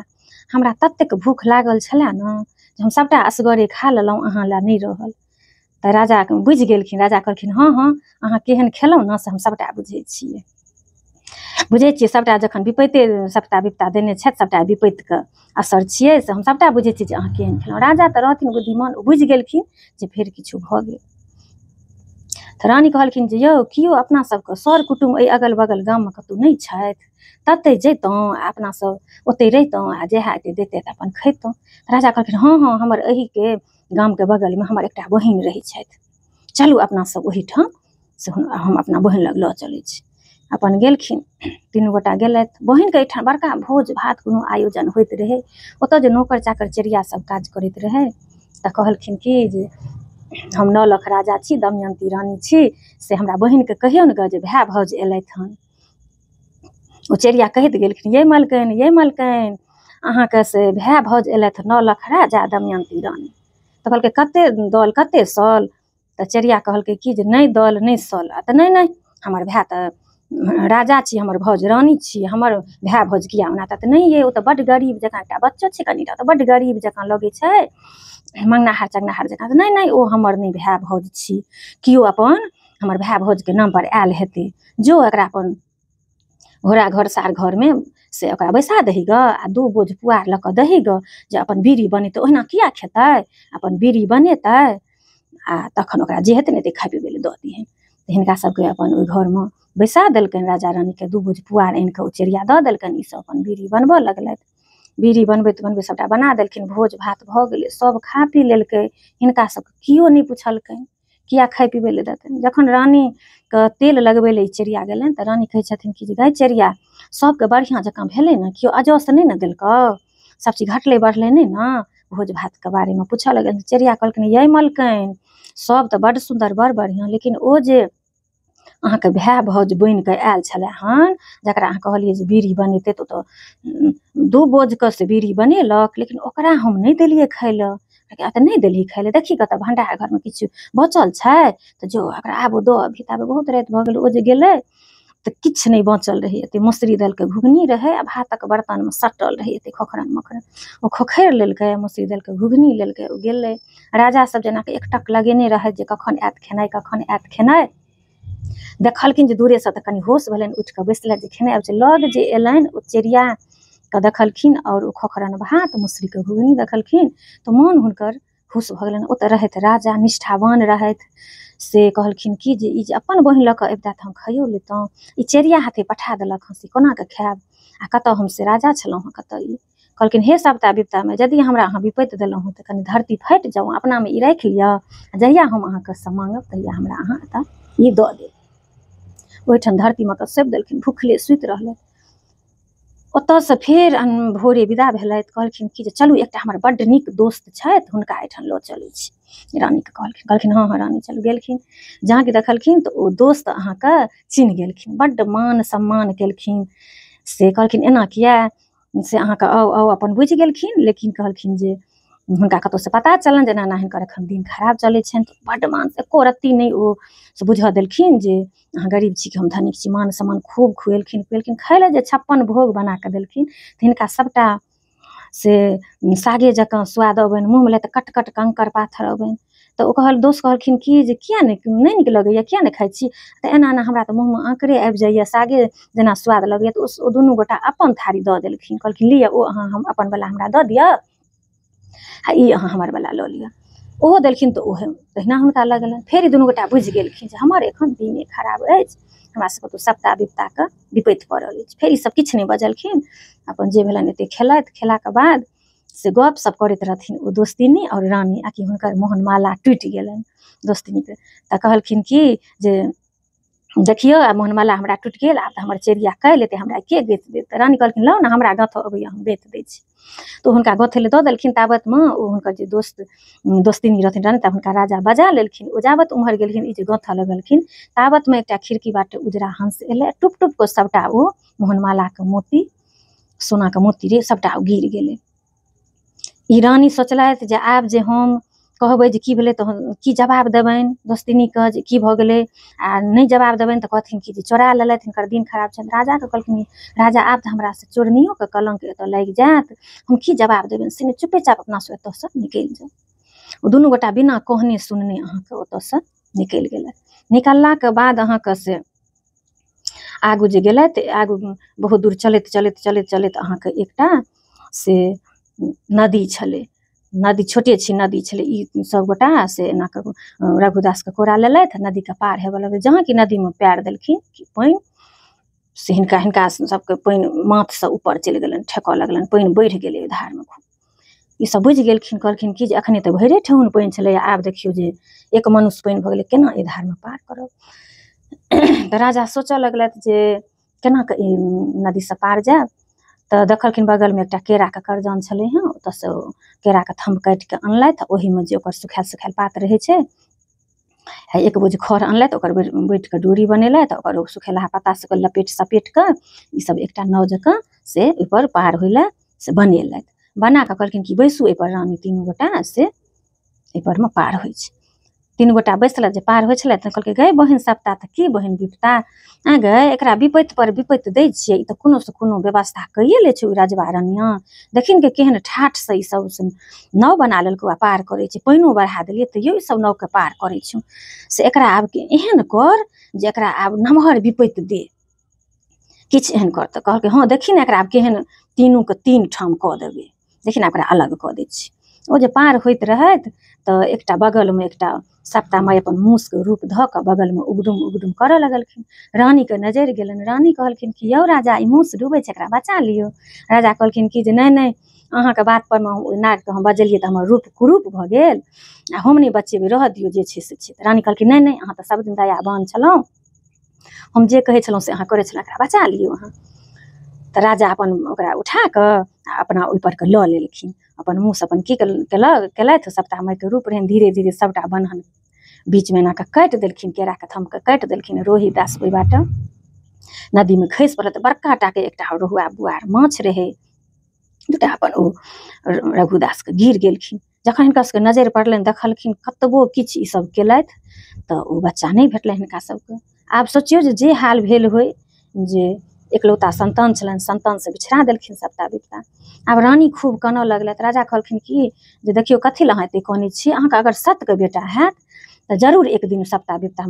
हमरा ततेक भूख लागल छलै ने जे हम सभटा असगरे खा लेलहुँ, अहाँ लए नहि रहल। तऽ राजा बुझि गेलखिन। राजा कहलखिन हँ हँ अहाँ केहन खेलहुँ ने से हम सभटा बुझै छियै, बुझै छियै सभटा, जखन विपैते सभटा विपता देने छथि, सभटा विपैतके असर छियै, से हम सभटा बुझै छियै जे अहाँ केहन खेलहुँ। राजा तऽ रहथिन बुद्धिमान, ओ बुझि गेलखिन जे फेर किछु भऽ गेल। तऽ रानी कहलखिन जे यौ केओ अपना सबके सर कुटुम्ब एहि अगल बगल गाममे कतहु नहि छथि, ततहि जैतहुँ आ अपना सब ओतहि रहितहुँ आ जएह एतै दैतै तऽ अपन खैतहुँ। राजा कहलखिन हँ हँ हमर एहिके गामके बगलमे हमर एकटा बहिन रहै छथि, चलू अपना सब ओहिठाम से हम अपना बहिन लग लऽ चलै छी। अपन गेलखिन, तीनू गोटा गेलथि बहिनके एहिठाम। बड़का भोज भात कोनो आयोजन होइत रहै, ओतऽ जे नौकर चाकर चेरिया सब काज करैत रहै, तऽ कहलखिन कि जे हम 9 लाख राजा छी, दमयंती रानी छी, से हमरा बहिनके कहियौ ने गऽ जे भाय भाउज एलथि हन। ओ चेरिया कहैत गेलखिन ये मलकनि ये मलकनि, अहाँके से भाय भाउज एलथि 9 लाख राजा दमयंती रानी। तऽ कहलकै कते दल कते सल। तऽ चेरिया कहलकै कि जे नहि दल नहि सल। आ तऽ नहि नहि हमर भाय तऽ राजा छी, हमर भाउज रानी छी, हमर भाय भाउज किया ओना। तऽ नहि ये ओ तऽ बड्ड गरीब जकाँ एकटा बच्चो छै कनिटा, तऽ बड्ड गरीब जकाँ लगै छै, मङ्गनाहार चङ्गनाहार जकाँ। नहि नहि ओ हमर नहि भाय भाउज छी, केओ अपन हमर भाय भाउजके नामपर आयल हेतै, जो एकरा अपन घोड़ा घर सार घरमे से ओकरा बैसा दही गऽ आ 2 बोझ पुआर लऽ कऽ दही गऽ, जे अपन बीड़ी बनेतै, ओहिना किया खेतै, अपन बीड़ी बनेतै आ तखन ओकरा जे हेतै ने एतै खाय पीबै लए दऽ दिहैन। तऽ हिनका सबके अपन ओहि घरमे बैसा देलकनि राजा रानीके, 2 बोझ पुआर आनि कऽ ओ चेरिया दऽ देलकनि। ईसब अपन बीड़ी बनबऽ लगलथि। बीड़ी बनबैत बनबैत सबटा बना देलखिन, भोज भात भऽ गेलै, सब खा पी लेलकै, हिनका सबके केओ नहि पुछलकनि किया खाय पीबै लए देतनि। जखन रानीके तेल लगबै लए ई चेरिया गेलनि तऽ रानी कहै छथिन कि जे गै चेरिया, सबके बढ़िआँ जकाँ भेलै ने, केओ अजस नहि ने देलकौ, सब चीज घटलै बढ़लै नहि ने, भोज भातके बारेमे पूछऽ लगलनि। चेरिया कहलखिन यै मलकनि, सब तऽ बड्ड सुन्दर बड़ बढ़िआँ, लेकिन ओ जे अहाँके भाय भाउज बनि कऽ आयल छलै हन, जकरा अहाँ कहलियै जे बीड़ी बनेतै, तऽ ओ तऽ 2 बोझके से बीड़ी बनेलक, लेकिन ओकरा हम नहि देलियै खाय लए। तऽ नहि देलही खाय लए, देखी कतऽ भण्डार घरमे किछु बचल छै, तऽ जो ओकरा आबो दऽ अबही। ताबे बहुत राति भऽ गेलै, ओ जे गेलै तऽ किछु नहि बचल रहै, एते मसुरी दालिके घुघनी रहै आ भातक बर्तनमे सटल रहै एते खोखरन मोखरन, ओ खोखरि लेलकै, मसुरी दालिके घुघनी लेलकै, ओ गेलै। राजा सब जेनाकि एकटक लगेने रहै जे कखन आयत खेनाइ, कखन आयत खेनाइ। देखलखिन जे दूरेसँ तऽ कनि होश भेलनि, उठि कऽ बैसलथि जे खेनाइ आबै छै। लग जे एलनि ओ चेरियाके देखलखिन आओर ओ खोखरन भात मसुरीके घुघनी देखलखिन तऽ मोन हुनकर खुश भऽ गेलनि। ओतऽ रहथि राजा, निष्ठावान रहथि, से कहलखिन कि जे ई जे अपन बहिन लऽ कऽ अबितै तऽ हम खाइयो लेतहुँ, ई चेरिया हाथे पठा देलक हँ, से कोना कऽ खायब, आ कतऽ हम से राजा छलहुँ हँ, कतऽ ई। कहलखिन हे सभटा विपतामे, यदि हमरा अहाँ विपैत देलहुँ हँ तऽ कनि धरती फाटि जाउ, अपनामे ई राखि लिअ, आ जहिया हम अहाँके से माँगब तहिया हमरा अहाँ एतऽ ई दऽ देब। ओहिठाम धरतीमे कऽ सौंपि देलखिन, भुखले सुति रहलै। ओतऽसँ फेर भोरे विदा भेलथि। कहलखिन कि जे चलू एकटा हमर बड्ड नीक दोस्त छथि, हुनका एहिठाम लऽ चलै छी। रानीके कहलखिन, कहलखिन हँ हँ रानी चलू। गेलखिन, जहाँ कि देखलखिन तऽ ओ दोस्त अहाँके चिन्ह गेलखिन, बड्ड मान सम्मान केलखिन। से कहलखिन एना किया, से अहाँके आउ आउ, अपन बुझि गेलखिन। लेकिन कहलखिन जे हुनका कतहुसँ पता चललनि जे एना एना हिनकर एखन दिन खराब चलै छनि, तऽ बड्ड मान एको रत्ती नहि ओ से बुझऽ देलखिन जे अहाँ गरीब छी कि हम धनिक छी। मान सम्मान खूब खुएलखिन पिएलखिन, खाय लए जे 56 भोग बना कऽ देलखिन तऽ हिनका सबटा से सागे जकाँ स्वाद अबनि, मुँहमे लए तऽ कट कट कंकड़ पाथर अबनि। तऽ ओ कहल दोस्त कहलखिन कि जे किया नहि नीक लगैया, किया नहि खाइ छी? तऽ एना एना हमरा तऽ मुँहमे आँकड़े आबि जाइए, सागे जेना स्वाद लगैया। तऽ ओ दुनू गोटा अपन थारी दऽ देलखिन, कहलखिन लिअ ओ अहाँ हम अपन वला हमरा दऽ दिअ आ ई अहाँ हमर वला लऽ लिअ। ओहो देलखिन तऽ ओहो तहिना हुनका लगलनि। फेर ई दुनू गोटा बुझि गेलखिन जे हमर एखन दिने खराब अछि, हमरा सबके तऽ सप्ताह विपताके विपत्ति पड़ल अछि। फेर ई सब किछु नहि बजलखिन, अपन जे भेलनि एते खेलथि। खेलाके बाद से गप सप करैत रहथिन ओ दोस्तिनी आओर रानी, आकि हुनकर मोहनमाला टूटि गेलनि दोस्तिनीके। तऽ कहलखिन कि जे देखियौ आब मोहनमाला हमरा टूटि गेल, आब तऽ हमर चेरिया काल्हि एतै, हमरा के गैत देत? तऽ रानी कहलखिन लाउ ने हमरा गँथऽ अबैया, हम गैत दै छी। तऽ हुनका गँथै लए दऽ देलखिन। ताबतमे ओ हुनकर जे दोस्तिनी रहथिन रानी, तब हुनका राजा बजा लेलखिन। ओ जाबत उम्हर गेलखिन, ई जे गँथऽ लगलखिन, ताबतमे एकटा खिड़की बाटे उजरा हंस एलै, टुप टुप कऽ सबटा ओ मोहनमालाके मोती, सोनाके मोती रे सबटा ओ गिर गेलै। ई रानी सोचलथि जे आब जे हम कहबै जे की भेलै तऽ की जवाब देबनि दोस्तिनीके जे की भऽ गेलै, आ नहि जवाब देबनि तऽ कहथिन कि जे चोरा लेलथि, हिनकर दिन खराब छनि। राजाके कहलखिन राजा आब तऽ हमरा से चोरनियोके कलंक एतऽ लागि जायत, हम की जवाब देबनि से नहि, चुपेचाप अपनासँ एतऽसँ निकलि जाउ। ओ दुनू गोटा बिना कहने सुनने अहाँके ओतऽसँ निकलि गेलथि। निकललाके बाद अहाँके से आगू जे गेलथि, आगू बहुत दूर चलैत चलैत चलैत चलैत अहाँके एकटा से नदी छलै, नदी छोटे छी नदी छलै। ई सब गोटा से एना कऽ रघुदासके कोरा लेलथि, नदीके पार हेबऽ लगलै। जहाँ कि नदीमे पैर देलखिन कि पानि से हिनका हिनका सबके पानि माथसँ ऊपर चलि गेलनि, ठेकऽ लगलनि, पानि बढ़ि गेलै धारमे खूब। ई सब बुझि गेलखिन, कहलखिन कि जे अखने तऽ भरिए ठेहुन पानि छलै, आब देखियौ जे एक मनुष्य पानि भऽ गेलै, केना एहि धारमे पार करब? तऽ राजा सोचऽ लगलथि जे केना कऽ ई नदीसँ पार जायब। तऽ देखलखिन बगलमे एकटा केराके करजान छलै हँ, ओतऽसँ केराके थम्भ काटिके अनलथि, ओहिमे जे ओकर सुखायल सुखायल पात रहै छै, आ एक बोझ खर अनलथि, ओकर बैठिके डोरी बनेलथि, ओकर ओ सुखेलहा पत्ता सबके लपेट सपेट कऽ ई सब एकटा नाव जकाँ से ओहिपर पार होइ लए से बनेलथि। बना कऽ कहलखिन कि बैसू एहिपर रानी, तीनू गोटा से एहिपर मे पार होइ छै। तीन गोटा बैसलथि, जे पार होइ छलथि तऽ कहलकै गै बहिन सप्ता तऽ की बहिन विपता, आ गै एकरा विपत्ति पर विपत्ति दै छियै, ई तऽ कोनो से कोनो व्यवस्था कैये लै छै। ओ रजवा रनिया देखिन के केहन ठाठ से ई सब नाव बना लेलकै आ पार करै छै, पानिओ बढ़ा देलियै तैयो ई सब नावके पार करै छै। से एकरा आब एहन कर जे एकरा आब नमहर विपत्ति दे, किछु एहन कर। तऽ कहलकै हँ देखी ने एकरा आब केहन तीनूके तीन ठाम कऽ देबै, देखी ने ओकरा अलग कऽ दै छी। ओ जे पार होइत रहथि तऽ एकटा बगलमे एकटा सप्ता माय अपन मूसके रूप धऽ कऽ बगलमे उगडुम उगडुम करऽ लगलखिन। रानीके नजरि गेलनि, रानी कहलखिन कि यौ राजा ई मूस डूबै छै, एकरा बचा लियौ। राजा कहलखिन कि जे नहि नहि, अहाँके बात पर मे ओहि नागके हम बजेलियै तऽ हमर रूप कुरूप भऽ गेल आ हम नहि बचेबै, रहऽ दियौ जे छै से छै। रानी कहलखिन नहि नहि, अहाँ तऽ सब दिन दयावान छलहुँ, हम जे कहै छलहुँ से अहाँ करै छलहुँ, एकरा बचा लियौ अहाँ। तऽ राजा अपन ओकरा उठा कऽ आ अपना ओहिपर के लऽ लेलखिन। अपन मुँहसँ अपन की केलथि, सप्ता मायके रूप रहनि, धीरे धीरे सबटा बन्हन बीचमे एना कऽ काटि देलखिन, केराके थम्हके काटि देलखिन। रोहिदास ओहि बाटे नदीमे खसि पड़ल तऽ बड़का टाके एकटा रोहुआ बुआर माछ रहै, दूटा अपन ओ रघुदासके गिर गेलखिन। जखन हिनका सबके नजरि पड़लनि, देखलखिन कतबो किछु ई सब केलथि तऽ ओ बच्चा नहि भेटलनि हिनका सबके। आब सोचियौ जे हाल भेल होइ, जे एकलौता संतान छलनि, संतानसँ बिछड़ा देलखिन सप्ता विपता। आब रानी खूब कानऽ लगलथि। राजा कहलखिन कि जे देखियौ कथी लए अहाँ एते कानै छी, अहाँके अगर सत्यके बेटा हैत तऽ जरूर एक दिन सप्ता विपता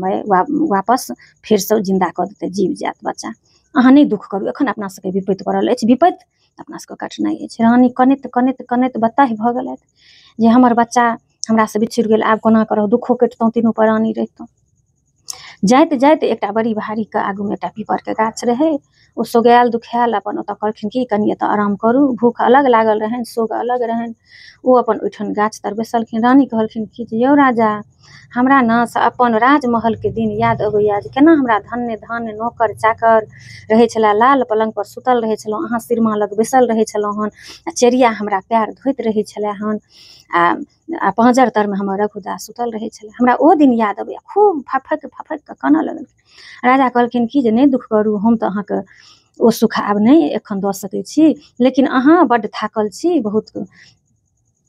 वापस फेरसँ जिन्दा कऽ देतै, जीव जायत बच्चा, अहाँ नहि दुःख करू, एखन अपना सबके विपत्ति पड़ल अछि, विपत्ति अपना सबके कटनाइ अछि। रानी कनैत कनैत कनैत बताह भऽ गेलथि जे हमर बच्चा हमरासँ बिछुड़ि गेल, आब कोना करब, दुःखो कटितहुँ तीनू प्राणी रहितहुँ। जाइत जाइत एकटा बड़ी भारीके आगूमे एकटा पीपरके गाछ रहै, ओ सोगायल दुखायल अपन ओतऽ कहलखिन कि कनि एतऽ आराम करू, भूख अलग लागल रहनि, सोग अलग रहनि। ओ अपन ओहिठाम गाछ तर बैसलखिन। रानी कहलखिन कि जे यौ राजा, हमरा ने से अपन राजमहलके दिन याद अबैया जे केना हमरा धन्य धान्य नौकर चाकर रहै छलै, लाल पलङ्ग पर सुतल रहै छलहुँ, अहाँ सिरमा लग बैसल रहै छलहुँ हन, आ चेरिया हमरा पैर धोइत रहै छलै हन, आ पाँजर तरमे हमर रघुदास सुतल रहै छलै, हमरा ओ दिन याद अबैया। खूब फफकि फफकि कऽ कानऽ लगलखिन। राजा कहलखिन कि जे नहि दुःख करू, हम तऽ अहाँके ओ सुख आब नहि एखन दऽ सकै छी, लेकिन अहाँ बड्ड थाकल छी, बहुत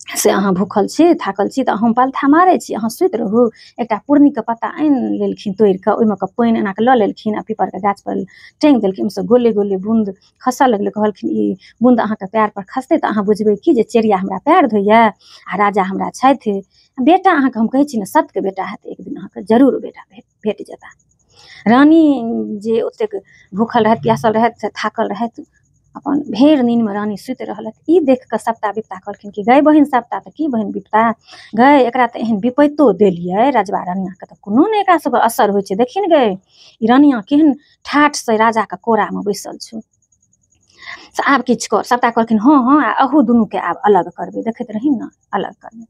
से अहाँ भूखल छी थाकल छी तऽ हम पलथा मारै छी, अहाँ सुति रहू। एकटा पूर्णीके पत्ता आनि लेलखिन तोड़ि कऽ, ओहिमे कऽ पानि एना कऽ लऽ लेलखिन आ पीपरके गाछ पर टाँगि देलखिन। ओहिसँ गोले गोले बूँद खसऽ लगलै। कहलखिन ई बूँद अहाँके पैर पर खसतै तऽ अहाँ बुझबै कि जे चेरिया हमरा पैर धोइया आ राजा हमरा छथि। बेटा अहाँके हम कहै छी ने सतके बेटा हैत, एक दिन अहाँके जरूर बेटा भेट जेता। रानी जे ओतेक भूखल रहथि, प्यासल रहथि, थाकल रहथि, अपन भेर नींदमे रानी सुति रहलथि। ई देख कऽ सप्ता विपता कहलखिन कि गै बहिन सप्ता, तऽ की बहिन विपता गै, एकरा तऽ एहन विपैतो देलियै रजवा रानियाके तऽ कोनो नहि एकरा सबके असर होइ छै। देखिन गै ई रानिया केहन ठाठसँ राजाके कोरामे बैसल छौ, से आब किछु कर। सप्ता कहलखिन हँ हँ, आ अहू दुनूके आब अलग करबै, देखैत रही ने अलग करबै।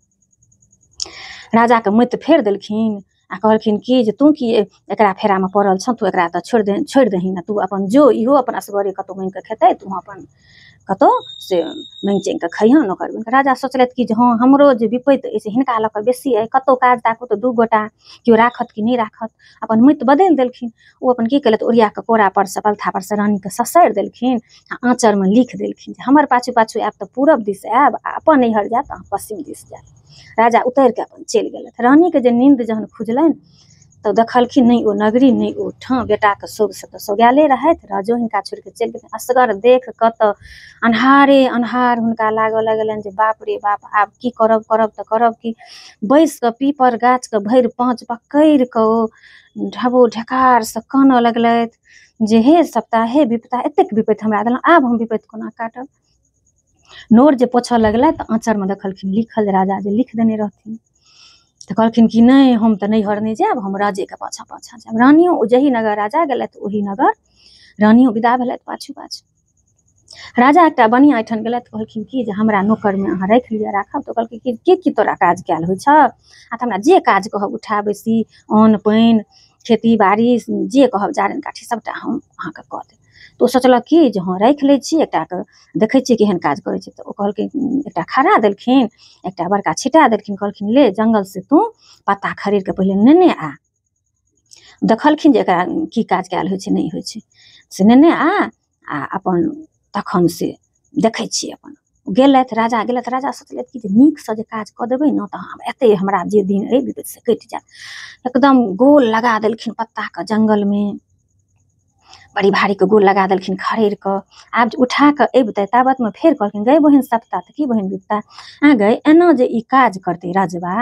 राजाके मति फेर देलखिन आ कहलखिन कि जे तू की एकरा फेरामे पड़ल छँ, तू एकरा तऽ छोड़ि दही ने, तू अपन जो, इहो अपन असगरे कतहु माँगि कऽ खेतै, तू अपन कतहु से माँगि चाँगि कऽ खइहऽ नौकर बनि कऽ। राजा सोचलथि कि जे हँ हमरो जे विपैत अछि हिनका लऽ कऽ बेसी अइ, कतहु काज ताकू तऽ दू गोटा केओ राखत कि नहि राखत। अपन मति बदलि देलखिन। ओ अपन की केलथि, ओरिया कऽ कोरा पर से पलथा पर से रानीके ससारि देलखिन आ आँचरमे लिख देलखिन जे हमर पाछू पाछू आयब तऽ पूरब दिस आयब आ अपन नैहर जायब तऽ अहाँ पश्चिम दिस जायब। राजा उतरि कऽ अपन चलि गेलथि। रानीके जे नींद जहन खुजलनि तऽ देखलखिन नहि ओ नगरी नहि ओ ठाँ, बेटाके सोगसँ तऽ सोगायले रहथि, राजो हिनका छोड़ि कऽ चलि गेलखिन। असगर देख कऽ तऽ अन्हारे अन्हार हुनका लागऽ लगलनि जे बाप रे बाप, आब की करब, करब तऽ करब की। बैस कऽ पीपर गाछके भरि पाँच पकड़ि कऽ ओ ढबो ढेकारसँ कानऽ लगलथि जे हे सप्ता, हे विपता, एतेक विपैत हमरा देलहुँ, आब हम विपैत कोना काटब। नोर जे पोछऽ लगलथि तऽ आँचरमे देखलखिन लिखल, राजा जे लिख देने रहथिन। तऽ कहलखिन कि नहि हम तऽ नैहर नहि जायब, हम राजेके पाछाँ पाछाँ जायब। रानियो जाहि नगर राजा गेलथि ओहि नगर रानियो विदा भेलथि पाछू पाछू। राजा एकटा बनिया एहिठाम गेलथि, कहलखिन कि जे हमरा नौकरमे अहाँ राखि लिअ, राखब। तऽ कहलखिन कि की की तोरा काज कयल होइ छौ? आ तऽ हमरा जे काज कहब, उठा बैसी, अन्न पानि, खेती बाड़ी, जे कहब, जारनि काठी सबटा हम अहाँके कऽ देब। तऽ ओ सोचलक कि जे हँ राखि लै छी एकटाके, देखै छियै केहन काज करै छै। तऽ ओ कहलखिन, एकटा खड़ा देलखिन, एकटा बड़का छिटा देलखिन, कहलखिन ले जंगल से तू पत्ता खरीद कऽ पहिले नेने आ। देखलखिन जे एकरा की काज कयल होइ छै नहि होइ छै, से नेने आ आ अपन तखन से देखै छियै। अपन गेलथि राजा, गेलथि राजा सोचलथि कि जे नीकसँ जे काज कऽ देबै ने तऽ हम एते हमरा जे दिन अइ विपत्ति से कटि जायत। एकदम गोल लगा देलखिन पत्ताके जंगलमे, बड़ी भारीके गोल लगा देलखिन खड़ेर कऽ। आब जे उठा कऽ अबितै ताबतमे फेर कहलखिन गै बहिन सप्ता, तऽ की बहिन विपता, आ गै एना जे ई काज करतै रजवा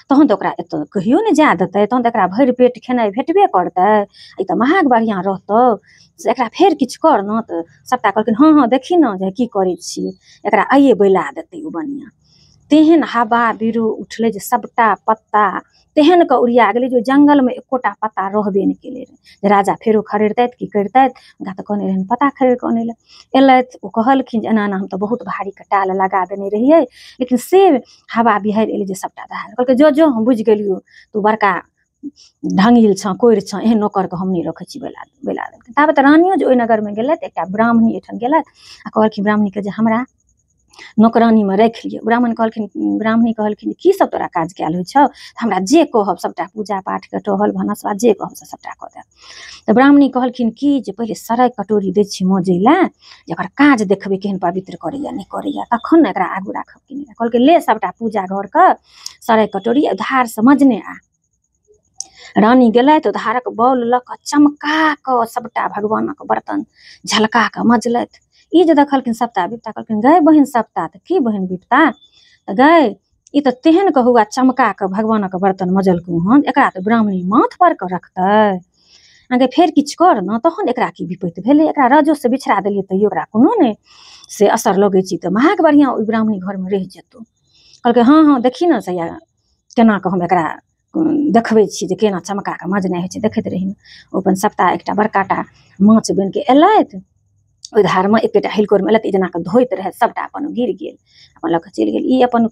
तहन तऽ ओकरा एतऽ कहियो नहि जाय देतै, तहन तऽ एकरा भरि पेट खेनाइ भेटबे करतै, ई तऽ महाग बढ़िआँ रहतौ, से एकरा फेर किछु कर ने। तऽ सप्ता कहलखिन हँ हँ देखी ने जे की करै छियै, एकरा आइए बैला देतै ओ बनिआ। तेहन हवा बिरो उठलै जे सबटा पत्ता तेहन कऽ उड़िया गेलै जे जंगलमे एकोटा पत्ता रहबे नहि केलै रहै। जे राजा फेरो खरीदतथि की करितथि, हुनका तऽ कहने रहनि पत्ता खरीद कऽ अनै लए। एलथि, ओ कहलखिन जे एना एना हम तऽ बहुत भारीके टाल लगा देने रहियै, लेकिन से हवा बिहाड़ि एलै जे सबटा दहा गेल। कहलकै जो जो हम बुझि गेलियौ, तू बड़का ढङ्गिल छँ, कोरि छँ, एहन नौकरके हम नहि रखै छी, बैला बैला देलखिन। ताबत रानियो जे ओहि नगरमे गेलथि, एकटा ब्राह्मणी एहिठाम गेलथि आ कहलखिन ब्राह्मणीके जे हमरा नौकरानीमे राखि लिअ। ब्राह्मण कहलखिन, ब्राह्मणी कहलखिन की सब तोरा काज कयल होइ छौ? हमरा जे कहब सबटा पूजा पाठके टहल भानस भात जे कहब से सबटा कऽ देब। तऽ ब्राह्मणी कहलखिन कि जे पहिले सराय कटोरी दै छी मजै लए, जे एकर काज देखबै केहन पवित्र करैया नहि करैया, तखन ने एकरा आगू राखब कि नहि। कहलकै ले सबटा पूजा घरके सराय कटोरी धारसँ मजने आ। रानी गेलथि, धारक बॉल लऽ कऽ चमका कऽ सबटा भगवानक बर्तन झलका कऽ मजलथि। ई जे देखलखिन सप्ता विपता, कहलखिन गै बहिन सप्ता, तऽ की बहिन विपता, तऽ गै ई तऽ तेहन कऽ हुआ चमका कऽ भगवानक बर्तन मजलकौ हन, एकरा तऽ ब्राह्मणी माथ पर कऽ रखतै, अहाँके फेर किछु कर ने तहन एकरा की विपैत भेलै, एकरा रजोसँ बिछड़ा देलियै तैयो एकरा कोनो नहि से असर लगै छै, तऽ महाग बढ़िआँ ओहि ब्राह्मणी घरमे रहि जेतौ। कहलकै हँ हँ देखी ने सैया केना कऽ हम एकरा देखबै छी जे केना चमका कऽ मजनाइ होइ छै, देखैत रही। ओ अपन सप्ता एकटा बड़का टा माछ बनि कऽ एलथि, ओहि धारमे एकेटा हिलकोरमे एलथि, ई जेना कऽ धोइत रहथि सबटा अपन गिर गेल, अपन लऽ कऽ चलि गेल। ई अपन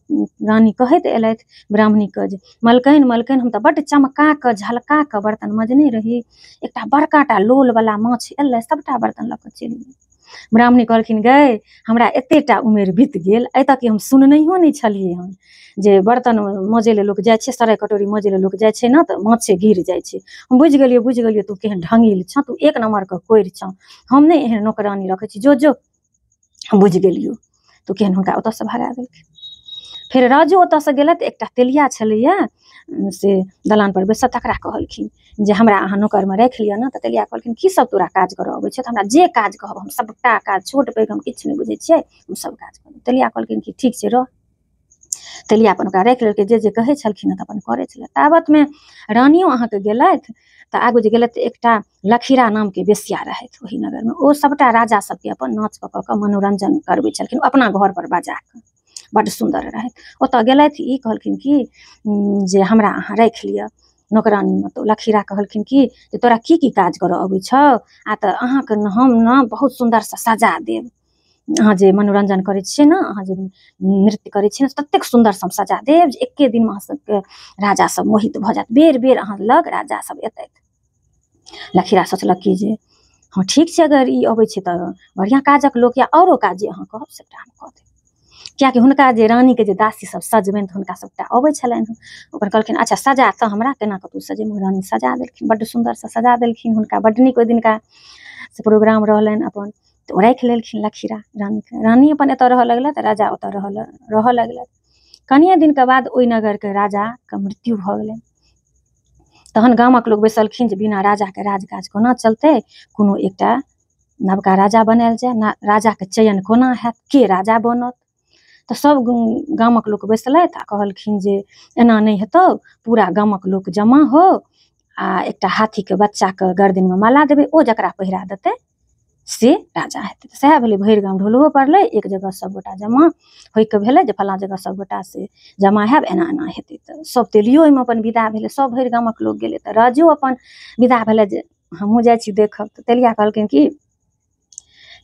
रानी कहैत एलथि ब्राह्मणीके जे मलकनि मलकनि हम तऽ बड्ड चमका कऽ झलका कऽ बर्तन मजने रही, एकटा बड़का टा लोलवला माछ एलै सबटा बर्तन लऽ कऽ चलि गेल। ब्राह्मणी कहलखिन गै हमरा एतेटा उमेर बीत गेल, आइ तक हम सुननहियो नहि छलियै हन जे बर्तन मजै लए लोक जाइ छै, सराय कटोरी मजै लए लोक जाइ छै ने तऽ माछे गिर जाइ छै। हम बुझि गेलियौ तू केहन ढङ्गिल छँ, तू एक नम्बरके कोरि छँ, हम नहि एहन नौकरानी रखै छी, जो जो हम बुझि गेलियौ तू केहन। हुनका ओतऽसँ भगा देलखिन। फेर राजो ओतऽसँ गेलथि, एकटा तेलिया छलैया से दलान पर बैसल, तकरा कहलखिन जे हमरा अहाँ नौकरमे राखि लिअ ने। तऽ तेलिया कहलखिन की सब तोरा काज करऽ अबै छै? तऽ हमरा जे काज कहब हम सबटा काज, छोट पैघ हम किछु नहि बुझै छियै, हम सब काज करब। तेलिया कहलखिन कि ठीक छै रह। तेलिया अपन ओकरा राखि लेलकै, जे जे कहै छलखिन तऽ अपन करै छलै। ताबतमे रानियो अहाँके गेलथि, तऽ आगू जे गेलथि एकटा लखीरा नामके वेश्या रहथि ओहि नगरमे। ओ सबटा राजा सबके अपन नाच कऽ कऽ मनोरंजन करबै छलखिन अपना घर पर बजा कऽ, बड्ड सुन्दर रहथि। ओतऽ गेलथि, ई कहलखिन कि जे हमरा अहाँ राखि लिअ नौकरानीमे। तऽ लखीरा कहलखिन कि जे तोरा की की काज करऽ अबै छौ? आ तऽ अहाँके हम ने बहुत सुन्दरसँ सजा देब, अहाँ जे मनोरंजन करै छियै ने, अहाँ जे नृत्य करै छियै ने, ततेक सुन्दरसँ हम सजा देब जे एके दिनमे अहाँ सबके राजा सब मोहित भऽ जायत, बेर बेर अहाँ लग राजा सब एतथि। लखीरा सोचलक कि जे हँ ठीक छै, अगर ई अबै छै तऽ बढ़िआँ काजक लोक या औरो काज जे अहाँ कहब सबटा हम कऽ देब। कियाकि हुनका जे रानीके जे दासी सब सजबनि तऽ हुनका सबटा अबै छलनि हँ। ओकर कहलखिन अच्छा सजा तऽ हमरा, केना कऽ तू सजेबही? रानी सजा देलखिन, बड्ड सुन्दरसँ सजा देलखिन हुनका, बड्ड नीक ओहि दिनका से प्रोग्राम रहलनि अपन। तऽ ओ राखि लेलखिन लखीरा रानीके। रानी अपन एतऽ रहऽ लगलथि, राजा ओतऽ रहऽ लगलथि। कनिये दिनके बाद ओहि नगरके राजाके मृत्यु भऽ गेलनि। तहन गामक लोक बैसलखिन जे बिना राजाके राजकाज कोना चलतै, कोनो एकटा नवका राजा बनायल जाय, राजाके चयन कोना हैत, के राजा बनत? तऽ सब गामक लोक बैसलथि आ कहलखिन जे एना नहि हेतौ, पूरा गामक लोक जमा हो आ एकटा हाथीके बच्चाके गर्दनमे माला देबै, ओ जकरा पहिरा देतै से राजा हेतै। सएह भेलै, भरि गाम ढोलहो पड़लै, एक जगह सबगोटा जमा होइके भेलै जे फल्लाँ जगह सबगोटा से जमा हैब, एना एना हेतै। तऽ सब तेलियो ओहिमे अपन विदा भेलै, सब भरि गामक लोक गेलै। तऽ राजो अपन विदा भेलै जे हमहूँ जाइ छी देखब। तऽ तेलिया कहलखिन कि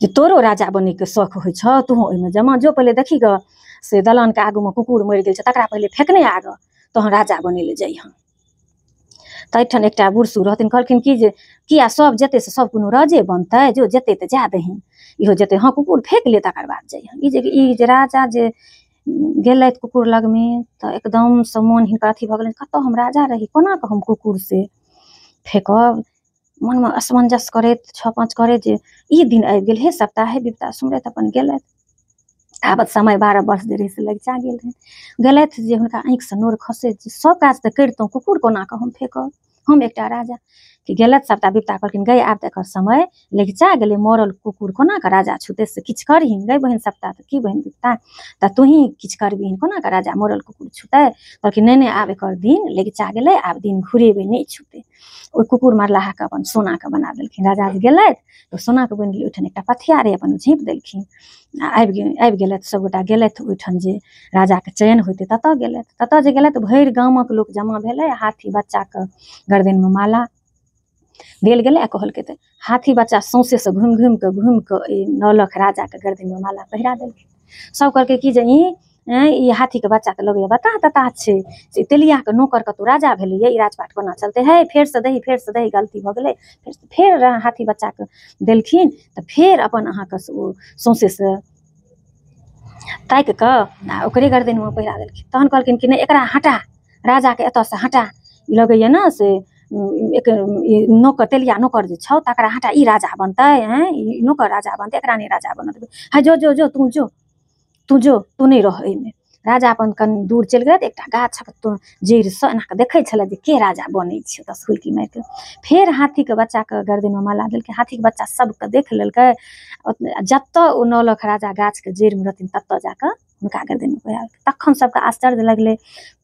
जे तोरो राजा बनैके शौख होइ छौ, तूहो ओहिमे जमा जो, पहिले देखी गऽ से दलानके आगूमे कुकुर मरि गेल छै, तकरा पहिले फेकने आगऽ, तहन राजा बनै लए जइहऽ। तऽ एहिठाम एकटा बुढ़सू रहथिन, कहलखिन कि जे किया सब जेतै से सब कोनो राजे बनतै, जो जेतै तऽ जा दही, इहो जेतै, हँ कुकुर फेक ले तकर बाद जइहऽ। ई जे राजा जे गेलथि कुकुर लगमे तऽ एकदमसँ मोन हिनकर अथी भऽ गेलनि, कतऽ हम राजा रही, कोना कऽ हम कुकुर से फेकब? मनमे असमंजस करैत छओ पाँच करैत जे ई दिन आबि गेल, हे सप्ताह हे विपता सुमरैत अपन गेलथि। ताबत समय 12 वर्ष जे रहै से लगिचा गेल रहै। गेलथि जे हुनका आँखिसँ नोर खसैत जे सब काज तऽ करितहुँ, कुकुर कोना कऽ हम फेकब, हम एकटा राजा कि। गेलथि सबटा विपता कहलखिन गै आब तऽ एकर समय लगिचा गेलै, मरल कुकुर कोना कऽ राजा छुतै, से किछु करही गै बहिन सप्ताह। तऽ की बहिन विपता, तऽ तूही किछु करबिही, कोना कऽ राजा मरल कुकुर छुतै? कहलखिन नहि नहि, आब एकर दिन लगिचा गेलै, आब दिन घुरेबै, नहि छुतै। ओहि कुकुर मरलाहाके अपन सोनाके बना देलखिन। राजा जे गेलथि तऽ सोनाके बनि गेलै। ओहिठाम एकटा पथिया रहै, अपन झाँपि देलखिन आ आबि गेलथि। सबगोटा गेलथि ओहिठाम जे राजाके चयन होइतै ततऽ गेलथि। ततऽ जे गेलथि भरि गामक लोक जमा भेलै, हाथी बच्चाके गर्दनमे माला देल गेलै आ कहलकै तऽ हाथी बच्चा सौंसेसँ घुमि घुमि कऽ घुमि कऽ एहि नौलख राजाके गर्दनमे माला पहिरा देलखिन। सब कहलकै कि जे ई हाथीके बच्चा तऽ लगैया बताह तताह छै, से तेलियाके नौकर कतहु राजा भेलैया, ई राजपाट कोना चलतै? हे फेरसँ दही, फेरसँ दही, गलती भऽ गेलै। फेर हाथी बच्चाके देलखिन तऽ फेर अपन अहाँके ओ सौंसेसँ ताकि कऽ आ ओकरे गर्दनमे पहिरा देलखिन। तहन कहलखिन कि नहि एकरा हटा, राजाके एतऽसँ हटा, ई लगैया ने से एक नौकर तेलिया नौकर जे छौ तकरा हटा, ई राजा बनतै? आँय ई नौकर राजा बनतै? एकरा नहि राजा बनऽ देबै। हे जो जो जो, तू जो, तू जो, तू नहि रह एहिमे। राजा अपन कनि दूर चलि गेलथि, एकटा गाछक जड़िसँ एना कऽ देखै छलै जे के राजा बनै छै। ओतऽसँ हुलकी मारिकऽ फेर हाथीके बच्चाके गर्दनमे माला देलकै। हाथीके बच्चा सबके देख लेलकै, जतऽ ओ नौलख राजा गाछके जड़िमे रहथिन ततऽ जाकऽ हुनका गर्दनमे पहिरा देलकै। तखन सबके आश्चर्य लगलै।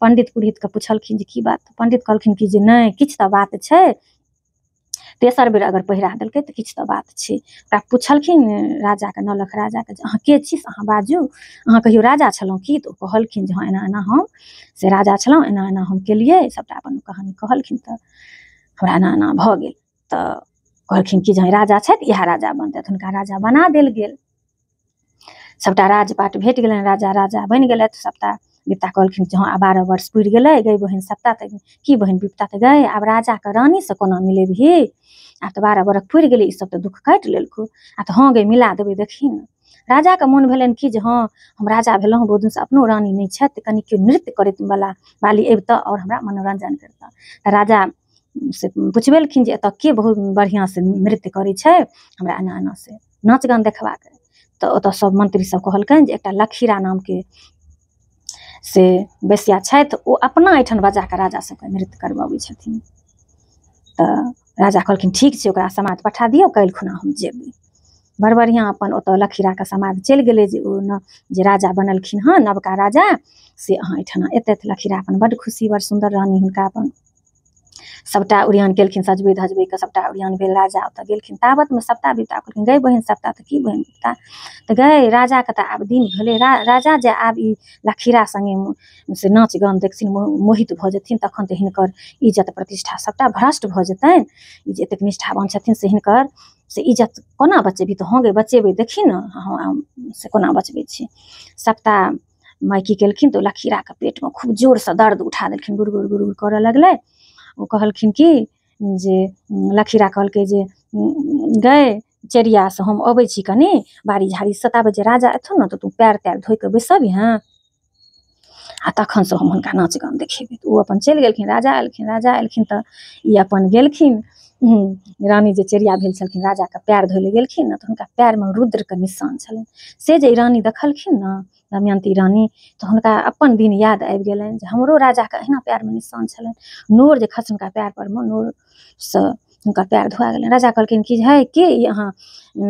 पंडित पुरोहितके पुछलखिन जे की बात? पंडित कहलखिन कि जे नहि किछु तऽ बात छै, तेसर बेर अगर पहिरा देलकै तऽ किछु तऽ बात छै। ओकरा पुछलखिन राजाके, नौलख राजाके, जे अहाँ के छी से अहाँ बाजू, अहाँ कहियो राजा छलहुँ की? तऽ ओ कहलखिन जे हँ एना एना हम से राजा छलहुँ, एना एना हम केलियै, सबटा अपन कहानी कहलखिन। तऽ हमरा एना एना भऽ गेल। तऽ कहलखिन कि जे हँ राजा छथि, इएह राजा बनतथि। हुनका राजा बना देल गेल, सबटा राजपाट भेट गेलनि, राजा राजा बनि गेलथि। सबटा विपता कहलखिन जे हँ आब 12 वर्ष पुरि गेलै गै बहिन सप्ता। तऽ की बहिन विपता? तऽ गै आब राजाके रानीसँ कोना मिलेबही? आब तऽ 12 बरख पुरि गेलै, ई सब तऽ दुःख काटि लेलकौ। आ तऽ हँ गै मिला देबै, देखही ने। राजाके मोन भेलनि कि जे हँ हम राजा भेलहुँ, बहुत दिनसँ अपनो रानी नहि छथि, कनि केओ नृत्य करैत वाला बाली अबितऽ आओर हमरा मनोरंजन करितऽ। तऽ राजा से पुछबेलखिन जे एतऽ के बहुत बढ़िआँसँ नृत्य करै छै, हमरा एना एना से नाच गान देखबाक। तऽ ओतऽ सब मंत्री सब कहलकनि जे एकटा लखीरा नामके से वेश्या छथि ओ अपना एहिठाम बजा कऽ राजा सबके नृत्य करबबै छथिन। तऽ राजा कहलखिन ठीक छै, ओकरा समाद पठा दियौ, काल्हि खुना हम जेबै। बड़ बढ़िआँ अपन ओतऽ लखीराके समाद चलि गेलै जे ओ न जे राजा बनलखिन हँ नवका राजा से अहाँ एहिठाम एतथि। लखीरा अपन बड्ड खुशी, बड़ सुन्दर रानी हुनका अपन सबटा ओरियान केलखिन, सजबै धजबैके सबटा ओरियान भेल। राजा ओतऽ गेलखिन। ताबतमे सबटा बिपता कहलखिन गै बहिन सबटा तऽ की बहिन बिपता, तऽ गै राजाके तऽ आब दिन भेलै, राजा जे आब ई लखीरा सङ्गे से नाच गान देखथिन मोहित भऽ जेथिन तखन तऽ हिनकर इज्जत प्रतिष्ठा सबटा भ्रष्ट भऽ जेतनि। ई जे एतेक निष्ठावान छथिन से हिनकर से इज्जत कोना बचेबी? तऽ हँ गै बचेबै, देखी ने हँ से कोना बचबै छी। सबटा माय की केलखिन तऽ लखीराके पेटमे खूब जोरसँ दर्द उठा देलखिन, गुड़ गुड़ गुड़ गुड़ करऽ लगलै। ओ कहलखिन कि जे लखीरा कहलकै जे गै चेरिया से हम अबै छी कनि बाड़ी झाड़ीसँ, ताबे जे राजा एथुन ने तऽ तू पैर तैर धोइ कऽ बैसबिहेँ आ तखन से हम हुनका नाच गान देखेबै। तऽ ओ अपन चलि गेलखिन। राजा एलखिन, राजा एलखिन तऽ ई अपन गेलखिन। रानी जे चेरिया भेल छलखिन राजाके पैर धोइ लए गेलखिन ने तऽ हुनका पैरमे रुद्रके निशान छलनि। से जे रानी देखलखिन ने दमयन्ती रानी तऽ हुनका अपन दिन याद आबि गेलनि जे हमरो राजाके अहिना पैरमे निशान छलनि। नोर जे खसि हुनका पैर पर मे नोरसँ हुनकर पैर धोआ गेलनि। राजा कहलखिन कि हे के ई अहाँ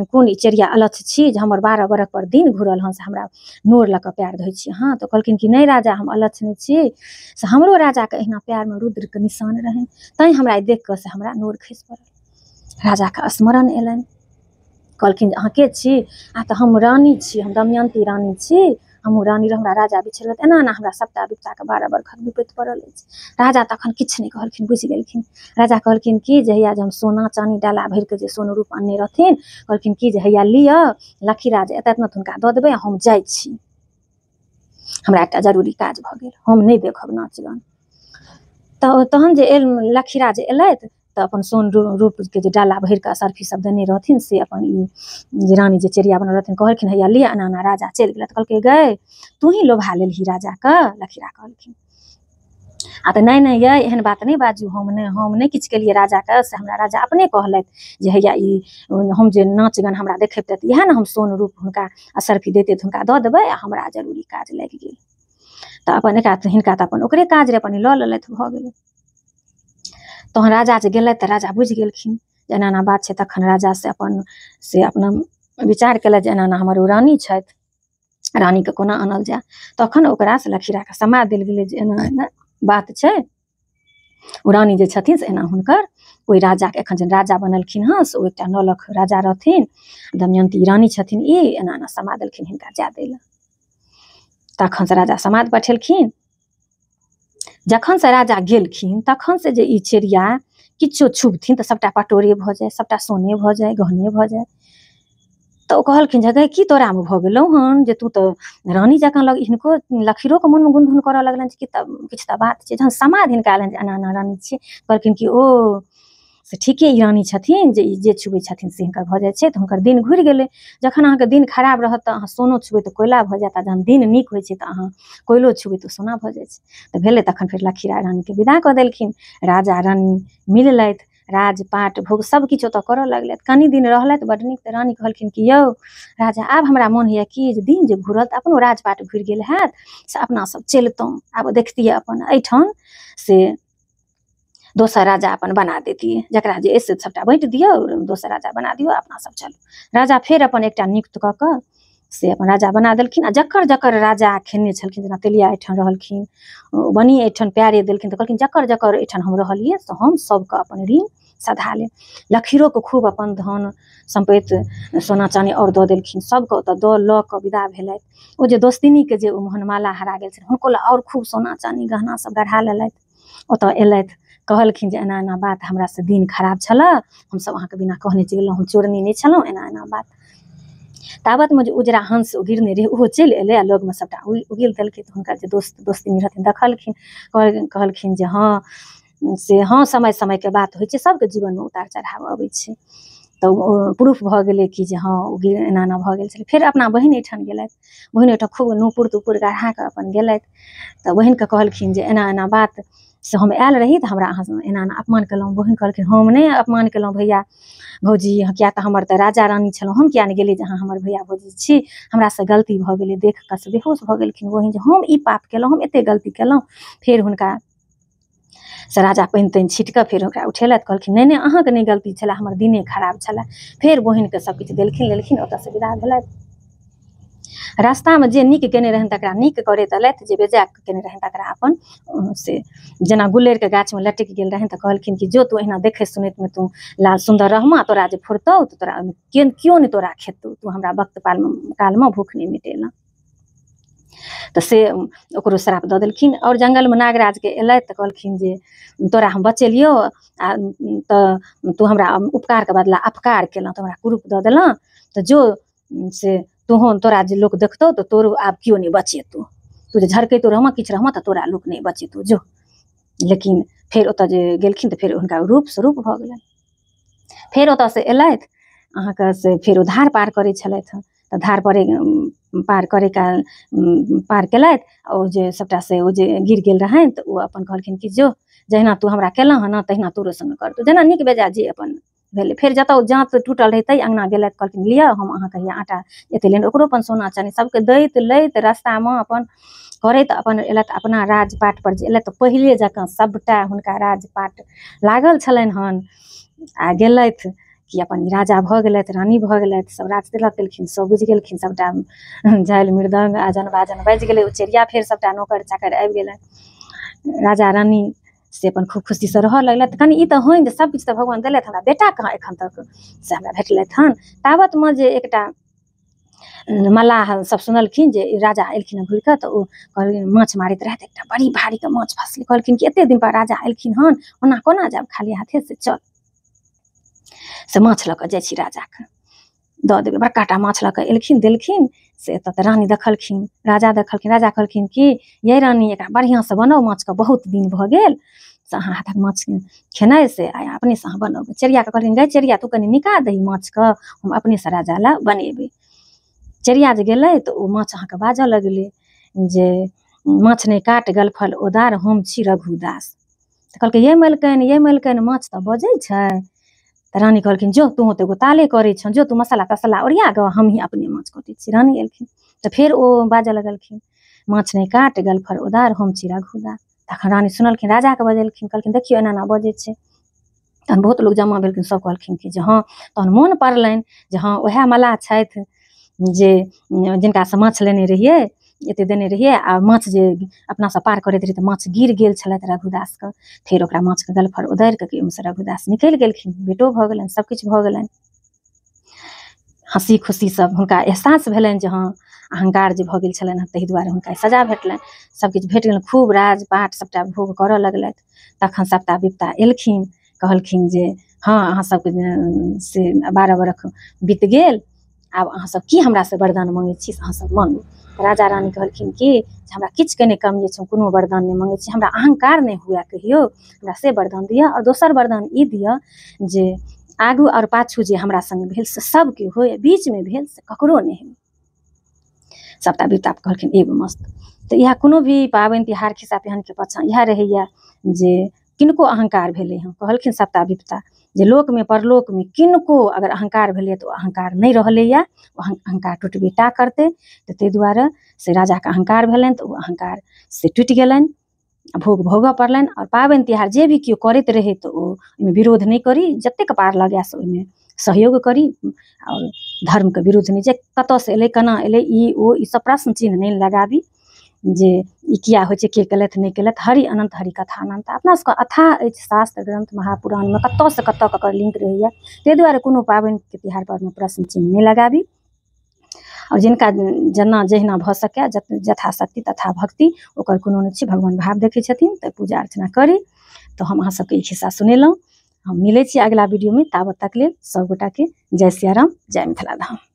कोन ई चेरिया अलथ छी जे हमर 12 बरख पर दिन घुरल हन से हमरा नोर लऽ कऽ पैर धोइ छी अहाँ? तऽ कहलखिन कि नहि राजा हम अलथ नहि छी, से हमरो राजाके अहिना पैरमे रुद्रके निशान रहनि तैँ हमरा ई देख कऽ से हमरा नोर खसि पड़ल। राजाके स्मरण एलनि, कहलखिन अहाँ के छी? आ तऽ हम रानी छी, हम दमयन्ती रानी छी, हमहूँ रानी रहौं, हमरा राजा बिछड़ि गेल, एना एना हमरा सबटा बिपताके 12 बरखक विपत्ति पड़ल अछि। राजा तखन किछु नहि कहलखिन, बुझि गेलखिन। राजा कहलखिन कि जे हैया जे हम सोना चानी डाला भरिके जे सोन रूप अनने रहथिन, कहलखिन कि जे हैया लिअ, लखीरा जे एतथि ने तऽ हुनका दऽ देबै, हम जाइ छी, हमरा एकटा जरूरी काज भऽ गेल, हम नहि देखब नाच गान। तऽ तहन जे लखीरा जे एलथि तऽ अपन सोन रूपके जे डाला भरि कऽ असर्फी सब देने रहथिन से अपन ई जे रानी जे चेरिया बनल रहथिन कहलखिन हैया लिअ, एना एना राजा चलि गेलथि। कहलकै गै तूही लोभा लेलही राजाके? लखीरा कहलखिन आ तऽ नहि नहि यै एहन बात नहि बाजू, हम नहि किछु केलियै राजाके, से हमरा राजा अपने कहलथि जे हैया ई हम जे नाच गान हमरा देखेतै इएह ने हम सोन रूप हुनका असर्फी दैते तऽ हुनका दऽ देबै, आ हमरा जरूरी काज लागि गेल। तऽ अपन एकरा हिनका तऽ अपन ओकरे काज रहै, अपन लऽ लेलथि, भऽ गेलै। तहन राजा जे गेलथि तऽ राजा बुझि गेलखिन जे एना एना बात छै। तखन राजा से अपन से अपना विचार केलथि जे एना एना हमर ओ रानी छथि, रानीके कोना आनल जाय। तखन ओकरा से लखीराके समाद देल गेलै जे एना एना बात छै, ओ रानी जे छथिन से एना हुनकर ओहि राजाके एखन जे राजा बनलखिन हँ से ओ एकटा नौलख राजा रहथिन, दमयन्ती रानी छथिन, ई एना एना समाद देलखिन हिनका जाय दै लए। तखन से राजा समाद पठेलखिन। जखन से राजा गेलखिन तखन से जे ई चेरिया किछो छुबथिन तऽ सबटा पटोरे भऽ जाय, सबटा सोने भऽ जाय, गहने भऽ जाय। तऽ ओ कहलखिन जे गै की तोरामे भऽ गेलौ हन जे तू तऽ रानी जकाँ लग, हिनको लखीरोके मोनमे गुनधुन करऽ लगलनि जे किछु तऽ बात छै। जहन समाद हिनका एलनि जे एना एना रानी छियै, कहलखिन कि ओ से ठीके ई रानी छथिन जे ई जे छुबै छथिन से हिनकर भऽ जाइ छै। तऽ हुनकर दिन घुरि गेलै। जखन अहाँके दिन खराब रहत तऽ अहाँ सोनो छुबै तऽ कोयला भऽ जायत, आ जहन दिन नीक होइ छै तऽ अहाँ कोयलो छुबै तऽ सोना भऽ जाइ छै। तऽ भेलै तखन फेर लखीरा रानीके विदा कऽ देलखिन। राजा रानी मिललथि, राजपाट भोग सब किछु ओतऽ करऽ लगलथि। कनि दिन रहलथि बड नीक। तऽ रानी कहलखिन कि यौ राजा आब हमरा मोन होइए कि जे दिन जे घुरल तऽ अपनो राजपाट घुरि गेल हैत, से अपना सब चलितहुँ, आब देखतियै अपन एहिठाम से दोसर राजा अपन बना देतियै, जकरा जे अछि से सबटा बाँटि दियौ, दोसर राजा बना दियौ, अपना सब चलू। राजा फेर अपन एकटा नियुक्त कऽ कऽ से अपन राजा बना देलखिन। आ जकर जकर राजा खेने छलखिन, जेना तेलिया एहिठाम रहलखिन, बनी एहिठाम प्यारे देलखिन, तऽ कहलखिन जकर जकर एहिठाम हम रहलियै से हम सबके अपन ऋण सधा लेब। लखीरोके खूब अपन धन सम्पत्ति सोना चानी आओर दऽ देलखिन, सबके ओतऽ दऽ लऽ कऽ विदा भेलथि। ओ जे दोस्तिनीके जे ओ मोहनमाला हरा गेल छलै हुनको लए आओर खूब सोना चानी गहना सब गढ़ा लेलथि। ओतऽ एलथि, कहलखिन जे एना एना बात, हमरा से दिन खराब छलए, हमसब अहाँके बिना कहने चलि गेलहुँ, हम चोरनी नहि छलहुँ, एना एना बात। ताबतमे जे उजरा हंस गिरने रहै ओहो चलि एलै आ लगमे सबटा उगिल देलकै। तऽ हुनकर जे दोस्त दोस्तिनी रहथिन देखलखिन, कहलखिन जे हँ से हँ समय समयके बात होइ छै, सबके जीवनमे उतार चढ़ाव अबै छै। तऽ ओ प्रूफ भऽ गेलै कि जे हँ ओ एना एना भऽ गेल छलै। फेर अपना बहिन एहिठाम गेलथि, बहिन एहिठाम खूब नूपुर तूपुर गढ़ा कऽ अपन गेलथि। तऽ बहिनके कहलखिन जे एना एना बात, से हम आयल रही तऽ हमरा अहाँ एना एना अपमान केलहुँ। बहिन कहलखिन हम नहि अपमान केलहुँ भैया भौजी, किया तऽ हमर तऽ राजा रानी छलहुँ, हम किया नहि गेलियै जे अहाँ हमर भैया भौजी छी, हमरासँ गलती भऽ गेलै। देख कऽ से बेहोश भऽ गेलखिन बहिन जे हम ई पाप केलहुँ, हम एते गलती केलहुँ। फेर हुनका से राजा पानि तानि छीट कऽ फेर ओकरा उठेलथि, कहलखिन नहि नहि अहाँके नहि गलती छलै, हमर दिने खराब छलै। फेर बहिनके सबकिछु देलखिन लेलखिन, ओतऽसँ विदा भेलथि। रास्तामे जे नीक केने रहनि तकरा नीक करैत एलथि, जे बेजाय केने रहनि तकरा अपन से जेना गुल्लरिके गाछमे लटकि गेल रहनि तऽ कहलखिन कि जो तू एहिना देखैत सुनैतमे तू लाल सुन्दर रहमा, तोरा जे फुरतौ तऽ तोरा केओ नहि तोरा खेतौ, तू हमरा वक्त कालमे भूख नहि मिटेलह। तऽ से ओकरो श्राप दऽ देलखिन। आओर जंगलमे नागराजके एलथि तऽ कहलखिन जे तोरा हम बचेलियौ आ तऽ तू हमरा उपकारके बदला अपकार केलहुँ, तऽ हमरा कुरूप दऽ देलहुँ, तऽ जो से तोहन तोरा जे लोक देखतौ तऽ तोरो आब केओ नहि बचेतौ, तू जे झरकैतो रहमा किछु रहमा तऽ तोरा लोक नहि बचेतौ जो। लेकिन फेर ओतऽ जे गेलखिन तऽ फेर हुनका रूप स्वरूप भऽ गेलनि। फेर ओतऽसँ एलथि अहाँके से फेर ओ धार पार करै छलथि हँ, तऽ धार पार करे काल पार केलथि, ओ जे सबटा से ओ जे गिर गेल रहनि तऽ ओ अपन कहलखिन कि जो जहिना तू हमरा केलहुँ हँ ने तहिना तोरो संग करतौ, जेना नीक बेजाय जे अपन भेलै। फेर जतऽ जाँत टूटल रहै तै अङ्गना गेलथि, कहलखिन लिअ हम अहाँके हैया आटा एते लेने, ओकरो अपन सोना चानी सबके दैत लैत रास्तामे अपन करैत अपन एलथि। अपना राजपाट पर जे एलथि तऽ पहिले जकाँ सबटा हुनका राजपाट लागल छलनि हन। आ गेलथि कि अपन राजा भऽ गेलथि, रानी भऽ गेलथि, सब राज तिलक केलखिन, सब बुझि गेलखिन, सबटा झालि मृदङ्ग आजन बाजन बाजि गेलै। ओ चेरिया फेर सबटा नौकर चाकर आबि गेलनि, राजा रानी से अपन खूब खुशीसँ रहऽ लगलथि। कनि ई तऽ होइन जे सबकिछु तऽ भगवान देलथि, हमरा बेटा कहाँ एखन तक से हमरा भेटलथि हन। ताबतमे जे एकटा मल्लाह सब सुनलखिन जे राजा एलखिन हँ घुरि कऽ, तऽ ओ कहलखिन माछ मारैत रहथि, एकटा बड़ी भारीके माछ फसलै। कहलखिन कि एते दिन पर राजा एलखिन हन, ओना कोना जायब खाली हाथे, से चल से माछ लऽ कऽ जाइ छी राजाके दऽ देबै। बड़का टा माछ लऽ कऽ एलखिन, देलखिन से एतऽ तऽ रानी देखलखिन, राजा देखलखिन। राजा कहलखिन कि यै रानी एकरा बढ़िआँसँ बनाउ, माछके बहुत दिन भऽ गेल से अहाँ हाथक माछ खेनाइ, से आइ अपनेसँ अहाँ बनाउ। चेरियाके कहलखिन गै चेरिया तू कनि निकाल दही माछके, हम अपनेसँ राजा लए बनेबै। चेरिया जे गेलै तऽ ओ माछ अहाँके बाजऽ लगलै जे माछ नहि काट गलफल ओदार, हम छी रघुदास। तऽ कहलकै यै मलकनि यै मलकनि माछ तऽ बजै छै। तऽ रानी कहलखिन जो तू तऽ एगो ताले करै छह, जो तू मसाला तसाला ओरिया गऽ, हमही अपने माछ कटै छी। रानी एलखिन तऽ फेर ओ बाजऽ लगलखिन माछ नहि काट गलफल ओदार, हम छी रघुदास। तखन रानी सुनलखिन, राजाके बजेलखिन, कहलखिन देखियौ एना एना बजै छै। तहन बहुत लोक जमा भेलखिन, सब कहलखिन कि जे हँ। तहन मोन पड़लनि जे हँ उएह मल्लाह छथि जे जिनकासँ माछ लेने रहियै, एते देने रहियै, आ माछ जे अपनासँ पार करैत रहियै तऽ माछ गिर गेल छलथि रघुदासके। फेर ओकरा माछके गलफर उदारि कऽ ओहिमेसँ रघुदास निकलि गेलखिन, बेटो भऽ गेलनि, सबकिछु भऽ गेलनि। हँसी खुशी सब हुनका एहसास भेलनि जे हँ अहंकार जे भऽ गेल छलनि हँ ताहि दुआरे हुनका सजा भेटलनि, सबकिछु भेट गेलनि, खूब राजपाट सबटा भोग करऽ लगलथि। तखन सबटा विपता एलखिन, कहलखिन जे हँ अहाँ सबके से 12 बरख बीत गेल, आब अहाँ सब की हमरासँ वरदान मङ्गै छी से अहाँ सब मांगू। राजा रानी कहलखिन कि हमरा किछुके नहि कमी अछि, हम कोनो वरदान नहि मङ्गै छी, हमरा अहंकार नहि हुए कहियो, हमरा से वरदान दिअ। आओर दोसर वरदान ई दिअ जे आगू आओर पाछू जे हमरा संग भेल से सबके होय, बीचमे भेल से ककरो नहि होय। सबटा विपता कहलखिन एगो मस्त। तऽ इएह कोनो भी पाबनि तिहार खिस्सा पिहानीके पाछाँ इएह रहैया जे किनको अहंकार भेलै हँ। कहलखिन सबटा विपता जे लोकमे परलोकमे किनको अगर अहंकार भेलै तऽ ओ अहंकार नहि रहलैया, ओ अहंकार टुटबे टा करतै। तऽ ताहि दुआरे से राजाके अहंकार भेलनि तऽ ओ अहंकार से टूटि गेलनि, भोग भोगऽ पड़लनि। आओर पाबनि तिहार जे भी केओ करैत रहै तऽ ओ ओहिमे विरोध नहि करी, जतेक पार लगै से ओहिमे सहयोग करी, आओर धर्मके विरुद्ध नहि, जे कतऽसँ एलै केना एलै ई ओ ई सब प्रश्न चिन्ह नहि लगाबी जे ई किया होइ छै, के केलथि नहि केलथि। हरि अनन्त हरि कथा अनन्त, अपना सबके अथाह अछि शास्त्र ग्रंथ महापुराणमे कतऽसँ कतऽ ककर लिंक रहैया। ताहि दुआरे कोनो पाबनिके तिहार परमे प्रश्न चिन्ह नहि लगाबी। आओर जिनका जेना जहिना भऽ सकै यथाशक्ति तथा भक्ति, ओकर कोनो नहि छै, भगवान भाव देखै छथिन तऽ पूजा अर्चना करी। तऽ हम अहाँ सबके ई खिस्सा सुनेलहुँ। हम मिलै छी अगिला वीडियोमे, ताबत तक लेल सब गोटाके जय सियाराम, जय मिथिला धाम।